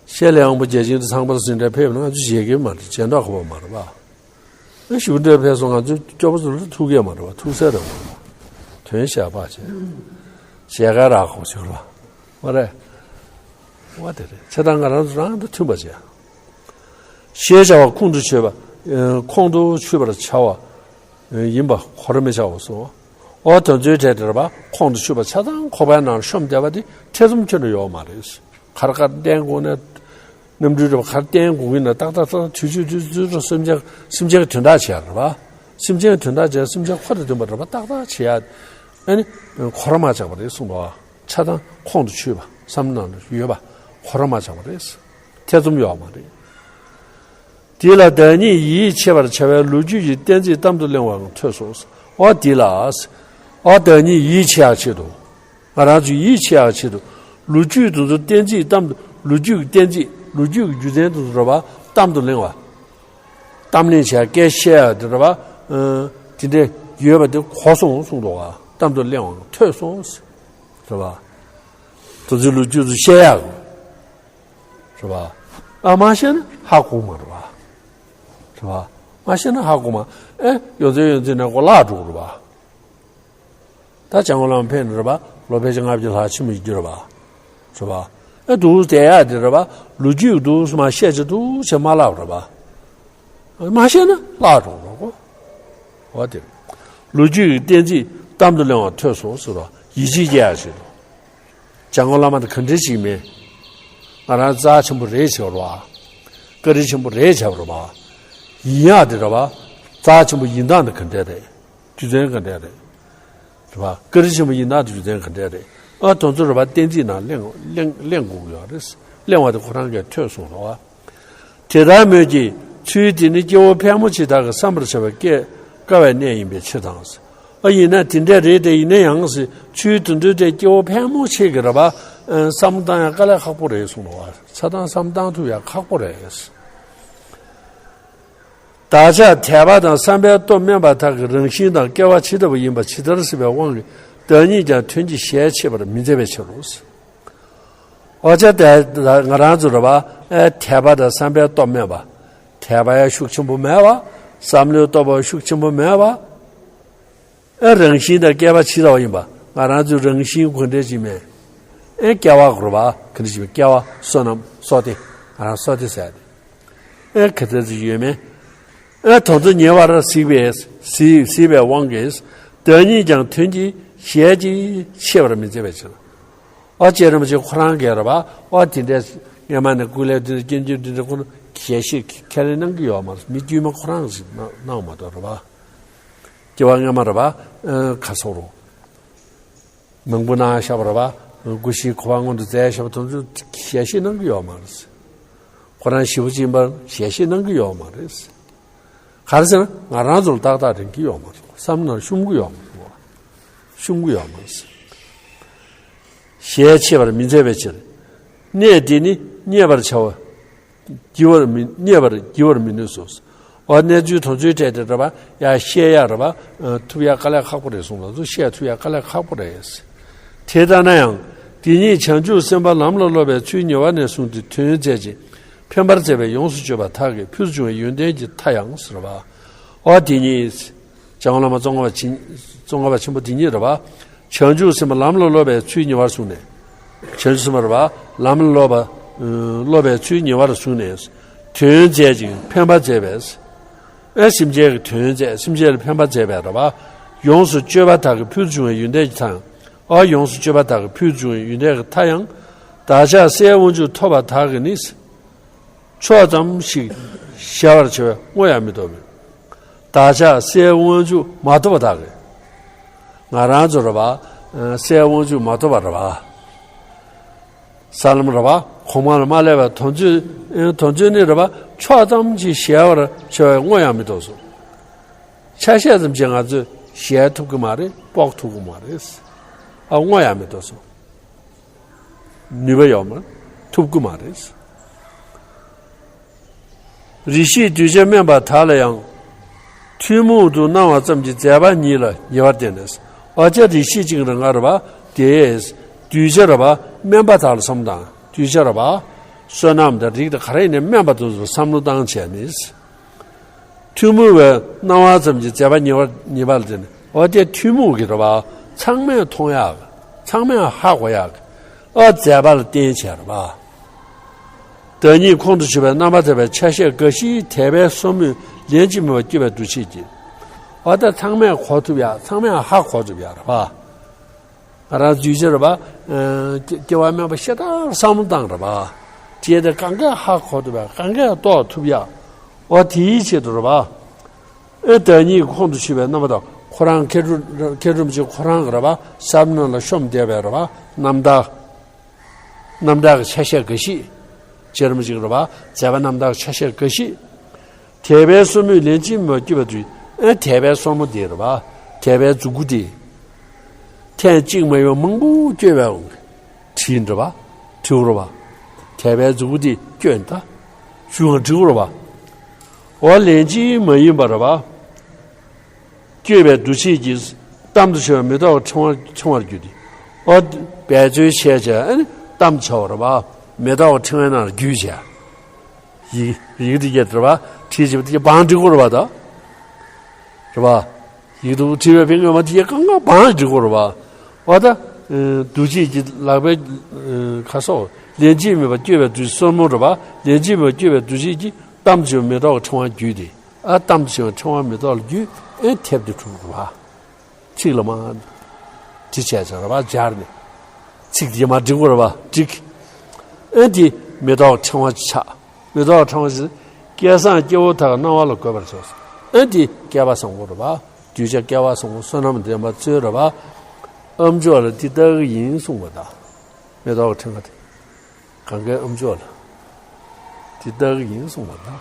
ཤེལ་ལས་དབང་པོ་བརྒྱ་བྱིན་དུ་ཚངས་པར་ཟིན་འདྲ་ཕེབས་ན་ང་ཚོ་བཞེས་ཀྱི་མ་རེད། བྱེ་བྲག་ཁོ་པ་མ་རེད་པ། ཨ་ཞུ་འདྲ་ཕེབས་སོང་ང་ཚོ་སྐྱོ་པོ་ཚོ་ལ་ཐུག་གི་མ་རེད་པ། ཐུག་ས་རེད་པ། དོན་བཤད་པ་བྱས། བྱེད་ག་རག་གོ་ཞུ་རོགས། མ་རེད། བ་དེ་རེད། བྱས་ཙང་ང་རང་ཚོ་རང་དང་མཐུན་པ་བྱས། ཞེས་བྱ་བ་ཁོང་དུ་ཆུད་པ། ཁོང་དུ་ཆུད་པར་བྱ་བ་ཡིན་པ་གོ་ར་མི་བྱའོ་གསུངས། འོ་དོན་ཚོའི་གྲས་དེ་རེད་པ། ཁོང་དུ་ཆུད་པ་ཆ་ཚང་ཁོག་པའི་ནང་ཤོམ་བསྡད་པ་དེ་ཐེ་ཚོམ་ཁྱོན་ནས་ཡོད་མ་རེད། གར་གར་བསྟན་དགོས་ནས། གནམ་གྲུའི་རེད་པ། གར་བསྟན་དགོས་ཀྱི་ན་ཏག་ཏག་ཏག་ཏག་དུས་ཚོད་དུས་ཚོད་དུ་སེམས་ཅན་སེམས་ཅན་གྱི་དོན་དག་བྱེད་ཡ་རེད་པ། སེམས་ཅན་གྱི་དོན་དག་བྱེད་སེམས་ཅན་ཁོ་དང་མཐུན་པ་རེད་པ། ཏག་ཏག་བྱེད་ཡ། ཨ་ནི་གོ་ར་མ་ཆག་པ་རེད་གསུངས་པ། ཆ་ཚང་ཁོང་དུ་ཆུད་པ། བསམ་བློ་ནང་དུ་ཡོད་པ་གོ་ར་མ་ཆག་པ་རེད། ཐེ་ཚོམ་ཡོད་མ་རེད། དེ་ལ་བདག་ཉིད་ཡིད་ཆེས་པར་བྱ་བའི་ལོ་རྒྱུས་ཀྱི་གཏན་ཚིགས་གཏམ་དུ་གླེང་བའང་ཐོས་སོ། འོ་དེ་ལ། འོ་བདག་ཉིད་ཡིད་ཆེས་ཡག་ཆེད་དུ། ང་རང་ཚོ་ཡིད་ཆེས་ཡག་ཆེད་དུ། ལོ་རྒྱུས་དེ་ཚོ་གཏན་ཚིགས་གཏམ། ལོ་རྒྱུས་ཀྱི་གཏན་ཚིགས། ལོ་རྒྱུས་ཀྱི་རྒྱུ་མཚན་དེ་ཚོ་རེད་པ། གཏམ་དུ་གླེང་བ། གཏམ་གླེང་བྱས་སྐད་བཤད་ཡག་དེ་རེད་པ། ཨ། དེ་འདྲ་ཡོད་པ་དེ་གོ་སོང་གསུངས་འདུག་ག་གཏམ་དུ་གླེང་བ་ཐོས་སོང་། རེད་པ། དེ་ཚོའི་ལོ་རྒྱུས་ཚོ་བཤད་ཡག་རེད་པ། ཨ། མ་བཤད་ན་ཧ་གོ་མ་རེད་པ། རེད་པ། མ་བཤད་ན་ཧ་གོ་མ། ཨེ། ཡོད་ཚད་ཡོད་ཚད་ནས་གོ་བརླག་འགྲོ་གི་རེད་པ། ད་འཇམ་མགོན་བླ་མ་ཕེབས་ནས་རེད་པ། ལོ་ཕལ་ཆེར་ལྔ་བཅུ་ལྷག་ཕྱིན་པ་ཡིན་རྒྱུ་རེད་པ། རེད་པ། ཨེ། འདུག་བསྡད་ཡག་དེ་རེད་པ། ལོ་རྒྱུས་འདུག་སེ་མར་བཤད་བྱས་འདུག་བྱས་མར་བརླག་པ་རེད་པ། མ་བཤད་ན་བརླག་འགྲོ་གི་རེད་གོ། འོ་དེ། ལོ་རྒྱུས་ཀྱི་གཏན་ཚིགས་གཏམ་དུ་གླེང་བ་ཐོས་སོང་ཟེར་བ། ཡིད་ཆེས་སྐྱེ་ཡག་ཆེད་དུ། འཇམ་མགོན་བླ་མ་དེ་ག་འདྲ་ཞིག་མེད། ང་རང་རྩ་ཆེན་པོ་རེད་བྱས་པ་རེད་པ། བཀའ་དྲིན་ཆེན་པོ་རེད་བྱས་པ་རེད་པ། ཡིན་ཡག་དེ་རེད་པ། རྩ་ཆེན་པོ་ཡིན་སྟངས་དེ་ག་འདྲ་རེད། རྒྱུ་མཚན་ག་འདྲ་རེད། རེད་པ། བཀའ་དྲིན་ཆེན་པོ་ཡིན་སྟངས་དེ་རྒྱུ་མཚན་ག་འདྲ་རེད། ཨ། དེ་ཚོ་རེད་པ། གཏན་ཚིགས་ནང་གླེང་གླེང་གླེང་དགོས་ཀྱི་ཡོད་རེད། གླེང་བ་དེ་ཁོ་རང་གིས་ཐོས་སོང་རེད་པ། དེ་ལྟར་མོད་ཀྱི། ཚུལ་དེ་ནི་སྐྱེ་བོ་ཕལ་མོ་ཆེ་དག་གིས་བསམ་པར་བྱ་བའི་སྐད་དཀའ་བའི་གནས་ཡིན་པའི་ཕྱིར་དང་། ཨ། ཡིན་ན་དེ་འདྲ་རེད་དེ། ཡིན་ན་ཡང་ཟེར། ཚུལ་དེ་འདྲ་དེ་སྐྱེ་བོ་ཕལ་མོ་ཆེ་གིས་རེད་པ། ཨ། བསམ་བློ་བཏང་ཡག་དཀའ་ལས་ཁག་པོ་རེད་གསུངས་པ། ཆ་ཚང་བསམ་བློ་བཏང་ཐུབ་ཡག་ཁག་པོ་རེད། བདག་ཅག་དད་པ་དང་བསམ་པའི་སྟོབས་དམན་པ་དག་གི་རང་བཞིན་དང་སྐྱེ་བ་ཇི་ལྟ་བུ་ཡིན་པ་ཇི་ལྟར་གཟིགས་པའི་དབང་གིས་བདག་ཉིད་ཀྱང་དོན་གྱི་ཞལ་ཕྱེ་བར་མི་མཛད་པའི་ཕྱིར་རོ། འོ་ཅག་དེ་ང་རང་ཚོ་རེད་པ། ཨེ། དད་པ་དང་བསམ་པའི་སྟོབས་དམན་པ། དད་པ་ཡང་ཤུགས་ཆེན་པོ་མེད་པ། བསམ་བློའི་སྟོབས་པོ་ཤུགས་ཆེན་པོ་མེད་པ། ཨེ། རང་བཞིན་དང་སྐྱེ་བ་ཇི་ལྟ་བུ་ཡིན་པ། ང་རང་ཚོའི་རང་བཞིན་ག་འདྲ་ཞིག་མེད། ཨེ། སྐྱེ་བ་རེད་པ། ག་འདྲ་ཞིག་མེད། སྐྱེ་བ་བསོད་ནམས་བསོད་བདེ། ང་རང་བསོད་བདེ་ཟེར་ཡག་དེ། ཨེ། ག་ཚོད་ཅིག་ཡོད་མེད། ཨེ། དེ་ཚོ་ཉེ་བར་གཟིགས་པའི་གཟིགས་གཟིགས་པའི་དབང་གིས་བདག་ཉིད་ཀྱང་དོན་གྱི་ཞལ་གྱིས་ཕྱེ་བར་མི་མཛད་པའི་ཕྱིར། ཨ། རྗེ་རིན་པོ་ཆེ་ཁོ་རང་གིས་རེད་པ། ཨ། དེ་འདྲའི་སྔོན་མ་ནས་སྐུ་ལས་དེ་འདྲ་སྐྱོན་བརྗོད་འདི་འདྲ་ཁོ་ན་ཞལ་བཞེས་ཁས་ལེན་གནང་གི་ཡོད་མ་རེད། མི་དཀྱུས་མ་ཁོ་རང་གིས་གནང་གནང་མ་གཏོགས་རེད་པ། སྐྱེ་བ་སྔོན་མ་རེད་པ། ཨ། ག་སོགས་རུ། མང་པོ་གནང་བཞག་པ་རེད་པ། སྐུ་བཞིའི་གོ་འཕང་མངོན་དུ་མཛད་བཞག་པ་དེ་ཚོ་ཞལ་བཞེས་གནང་གི་ཡོད་མ་རེད། ཁོ་རང་ཞེ་པོ་ཅིག་ཡིན་པར་ཞལ་བཞེས་གནང་གི་ཡོད་མ་རེད། ག་རེ་ཟེར་ན་ང་རང་ཚོ་ལ་ཏག་ཏག་དྲན་གྱི་ཡོད་མ་རེད། བསམ་བློ་ནང་ཤོང་གི་ཡོད་མ་རེད། ཤོང་གི་ཡོད་མ་རེད། ཞལ་ཕྱེ་བར་མི་མཛད་པའི་ཕྱིར། གནས་འདི་ནི་རྙེད་པར་བྱ་བ། བགྱི་བར་མི་རྙེད་པར་བགྱི་བར་མི་ནུས་སོ། འོ། གནས་ཚུལ་དེ་ཚོའི་གྲས་དེ་རེད་པ། ཡར་བཤད་ཡག་རེད་པ། ཨ། ཐུབ་ཡག་དཀའ་ལས་ཁག་པོ་རེད་གསུངས་ལ་སོགས། བཤད་ཐུབ་ཡག་དཀའ་ལས་ཁག་པོ་རེད། དེ་ལྟ་ན་ཡང་། དེ་ཉིད་བྱང་ཆུབ་སེམས་དཔའ་ལམ་ལ་སློབ་པའི་ཚུལ་ཉེ་བ་ནས་བཟུང་སྟེ་དོན་མཛད་ཅིང་ཕན་པར་མཛད་པའི་ཡོངས་སུ་སྤྱོད་པ་དག་གི་ཕུལ་དུ་བྱུང་བའི་ཡོན་ཏན་གྱི་མཐའ་ཡང་ཟེར་བ། འོ་དེ་ཉིད། འཇམ་མགོན་བླ་མ་ཙོང་ཁ་པ་ཆེན། ཙོང་ཁ་པ་ཆེན་པོ་དེ་ཉིད་རེད་པ། བྱང་ཆུབ་སེམས་དཔའ་ལམ་ལ་སློབ་པའི་ཚུལ་ཉེ་བར་བཟུང་ནས། བྱང་ཆུབ་སེམས་དཔའ་རེད་པ། ལམ་ལ་སློབ་པ། སློབ་པའི་ཚུལ་ཉེ་བར་བཟུང་ནས། དོན་མཛད་ཅིང་ཕན་པ་མཛད་པས། ཨེ། སེམས་ཅན་གྱི་དོན་མཛད། སེམས་ཅན་ལ་ཕན་པ་མཛད་པས་རེད་པ། ཡོངས་སུ་སྤྱོད་པ་དག་གི་ཕུལ་དུ་བྱུང་བའི་ཡོན་ཏན་གྱི་མཐའ་ཡང་། ཨ། ཡོངས་སུ་སྤྱོད་པ་དག་གི་ཕུལ་དུ་བྱུང་བའི་ཡོན་ཏན་གྱི་མཐའ་ཡང་། བདག་ཅག་སའི་དབང་ཕྱུག་ཐོབ་པ་དག་གིས་ནི། ཕྱོགས་ཙམ་ཞིག་གཞལ་བར་བྱ་བའི་དངོས་ཡང་མི་རྟོགས་པས། བདག་ཅག་སའི་དབང་ཕྱུག་མ་ཐོབ་པ་དག་གིས། ང་རང་ཚོ་རེད་པ། སའི་དབང་ཕྱུག་མ་ཐོབ་པ་རེད་པ། ས་ལམ་རེད་པ། གོང་མ་ལ་མ་སླེབས་པའི་དོན་ཚོད། དོན་ཚོད་ནི་རེད་པ། ཕྱོགས་ཙམ་ཞིག་གཞལ་བར་བྱ་བའི་དངོས་ཡང་མི་རྟོགས་སོ། ཆ་ཤས་ཙམ་ཞིག་ང་ཚོས་གཞལ་ཐུབ་ཀྱི་མ་རེད། དཔོག་ཐུབ་ཀྱི་མ་རེད། ཨ། དངོས་ཡང་མི་རྟོགས་སོ། ནུས་པ་ཡོད་མ་རེད། ཐུབ་ཀྱི་མ་རེད། རེ་ཞིག་གདུལ་བྱ་དམན་པ་དག་ལ་ཡང་། ཐུན་མོང་དུ་སྣང་བ་ཙམ་གྱིས་མཛད་པ་ཉིད་ལ་ཉེ་བར་བསྟན་ནས། འོ་ཅག་རེ་ཞིག་ཅིག་རང་ང་རེད་པ། དེས་གདུལ་བྱ་རེད་པ། དམན་པ་དག་ལ་བསམ་བློ་བཏང་། གདུལ་བྱ་རེད་པ། བསོད་ནམས་དང་རིགས་དང་ག་རེ་ཡིན་ནའི་དམན་པ་དེ་ཚོར་བསམ་བློ་བཏང་བྱས་ནས། ཐུན་མོང་བའི་སྣང་བ་ཙམ་གྱིས་མཛད་པ་ཉེ་བར་ཉེ་བ་ལ་བརྟེན་ནས། འོ་དེ་ཐུན་མོང་གི་རེད་པ། ཚང་མས་མཐོང་ཡག་གི། ཚང་མས་ཧ་གོ་ཡག་གི། ཨ། མཛད་པ་ལ་བརྟེན་བྱས་རེད་པ། བདག་ཉིད་ཁོང་དུ་ཆུད་པའི་རྣམ་པར་ཐར་པའི་ཆ་ཤས་འགའ་ཞིག་དད་པའི་སོར་མོས་ལན་གཅིག་མིན་པར་བསྐྱོད་པའི་འདུ་ཤེས་ཀྱིས། འོ་ད་ཚང་མས་གོ་ཐུབ་ཡ། ཚང་མས་ཧ་གོ་ཐུབ་ཡ་རེད་པ། ང་རང་འཛུལ་བྱ་རེད་པ། ཨ། སྐྱེ་སྐྱེ་བ་སྨོན་པ་ཤ་སྟག་བསམ་བློ་བཏང་རེད་པ། བྲིས་ཏེ་གང་གས་ཧ་གོ་ཐུབ་ཡ། གང་གས་རྟོགས་ཐུབ་ཡ། འོ་དེའི་ཆེད་དུ་རེད་པ། ཨེ། བདག་ཉིད་ཁོང་དུ་ཆུད་པའི་རྣམ་པར་ཐར། ཁོ་རང་མཁས་གྲུབ་མཁས་གྲུབ་ཅིག་ཁོ་རང་གི་རེད་པ། ས་བོན་ལ་ཤོམ་བསྡད་པའི་རེད་པ། རྣམ་དག་རྣམ་དག་གི་ཆ་ཤས་འགའ་ཞིག་རྗེ་རིན་པོ་ཆེ་གི་རེད་པ། མཛད་པ་རྣམ་དག་ཆ་ཤས་འགའ་ཞིག་དད་པའི་སོར་མོས་ལན་གཅིག་མིན་པར་བསྐྱོད་པའི་འདུ། ཨེ། དད་པའི་སོར་མོ་དེ་རེད་པ། དད་པའི་མཛུ་གུ་དེ། ཐེངས་གཅིག་མ་ཡིན་པར་མང་པོ་བསྐྱོད་པའི་དབང་གིས། བྲིས་འདྲ་བ། བྲིས་འདྲ་བ། དད་པའི་མཛུ་གུ་དེ་བསྐྱོད་ད། ཞུ་ཡང་བྲིས་འདྲ་བ། འོ་ལན་གཅིག་མ་ཡིན་པར་རེད་པ། བསྐྱོད་པའི་འདུ་ཤེས་ཀྱིས་གཏམ་དུ་བྱ་བའི་མེ་ཏོག་གི་ཕྲེང་བ་ཕྲེང་བར་གྱུར་ཏེ། འོ་འབད་རྩོལ་བྱས་བྱས། ཨ་ནི་གཏམ་བྱ་བ་རེད་པ། མེ་ཏོག་གི་ཕྲེང་བའི་ནང་ལ་བརྒྱུས་བྱས། ཡི་ཡི་གེ་དེ་གྱད་རེད་པ། བྲིས་བྱས་པ་དེ་གྱད་བང་བསྒྲིགས་དགོས་རེད་པ་ད། རེད་པ། ཡི་གེ་དེ་བྲིས་པའི་ཕྲེང་བ་དེ་གྱད་གང་ག་བང་བསྒྲིགས་དགོས་རེད་པ། འོ་ད། ཨ། འདུ་བྱེད་ཀྱི་ལག་པའི། ཨ། ཁ་སོགས་ལན་གཅིག་མིན་པར་བསྐྱོད་པའི་འདུ། སོར་མོ་རེད་པ། ལན་གཅིག་མིན་པར་བསྐྱོད་པའི་འདུ་བྱེད་ཀྱིས་གཏམ་དུ་བྱ་བའི་མེ་ཏོག་གི་ཕྲེང་བ་བརྒྱུད་དེ། ཨ། གཏམ་དུ་བྱ་བའི་ཕྲེང་བ་མེ་ཏོག་ལ་བརྒྱུད། ཨེ། ཐེབས་ཏེ་གྲུབ་རེད་པ། ཚིག་ལ་མར་བྲིས་བྱས་བྱས་རེད་པ། སྦྱར་ནས། ཚིག་དེ་མར་བསྒྲིགས་དགོས་རེད་པ། བསྒྲིགས། ཨེ། དེ་མེ་ཏོག་གི་ཕྲེང་བ་ཆགས། མེ་ཏོག་གི་ཕྲེང་བ་ཞིག་སྐལ་བཟང་སྐྱེ་བོ་དག་གི་སྣང་བ་ལ་འགོད་པར་བྱེད། ཨེ། དེ་སྐལ་པ་བཟང་པོ་རེད་པ། གདུལ་བྱ་སྐལ་བ་བཟང་པོ་བསོད་ནམས་ལྡན་པ་ཚོའི་རེད་པ། ཨེམ་ཅོག་ལ་དེ་ལྟ་གི་ཡིན་གསུངས་པ་དང་། མེ་ཏོག་གི་ཕྲེང་བ་དེ། གང་གའི་ཨེམ་ཅོག་ལ་དེ་ལྟ་གི་ཡིན་གསུངས་པ་དང་།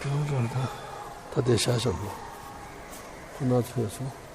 ཨེམ་ཅོག་ལ་ད་ད་དེ་ཤ་ཤམ་ལོ། ཁོ་ན་ཚོས་སོང་།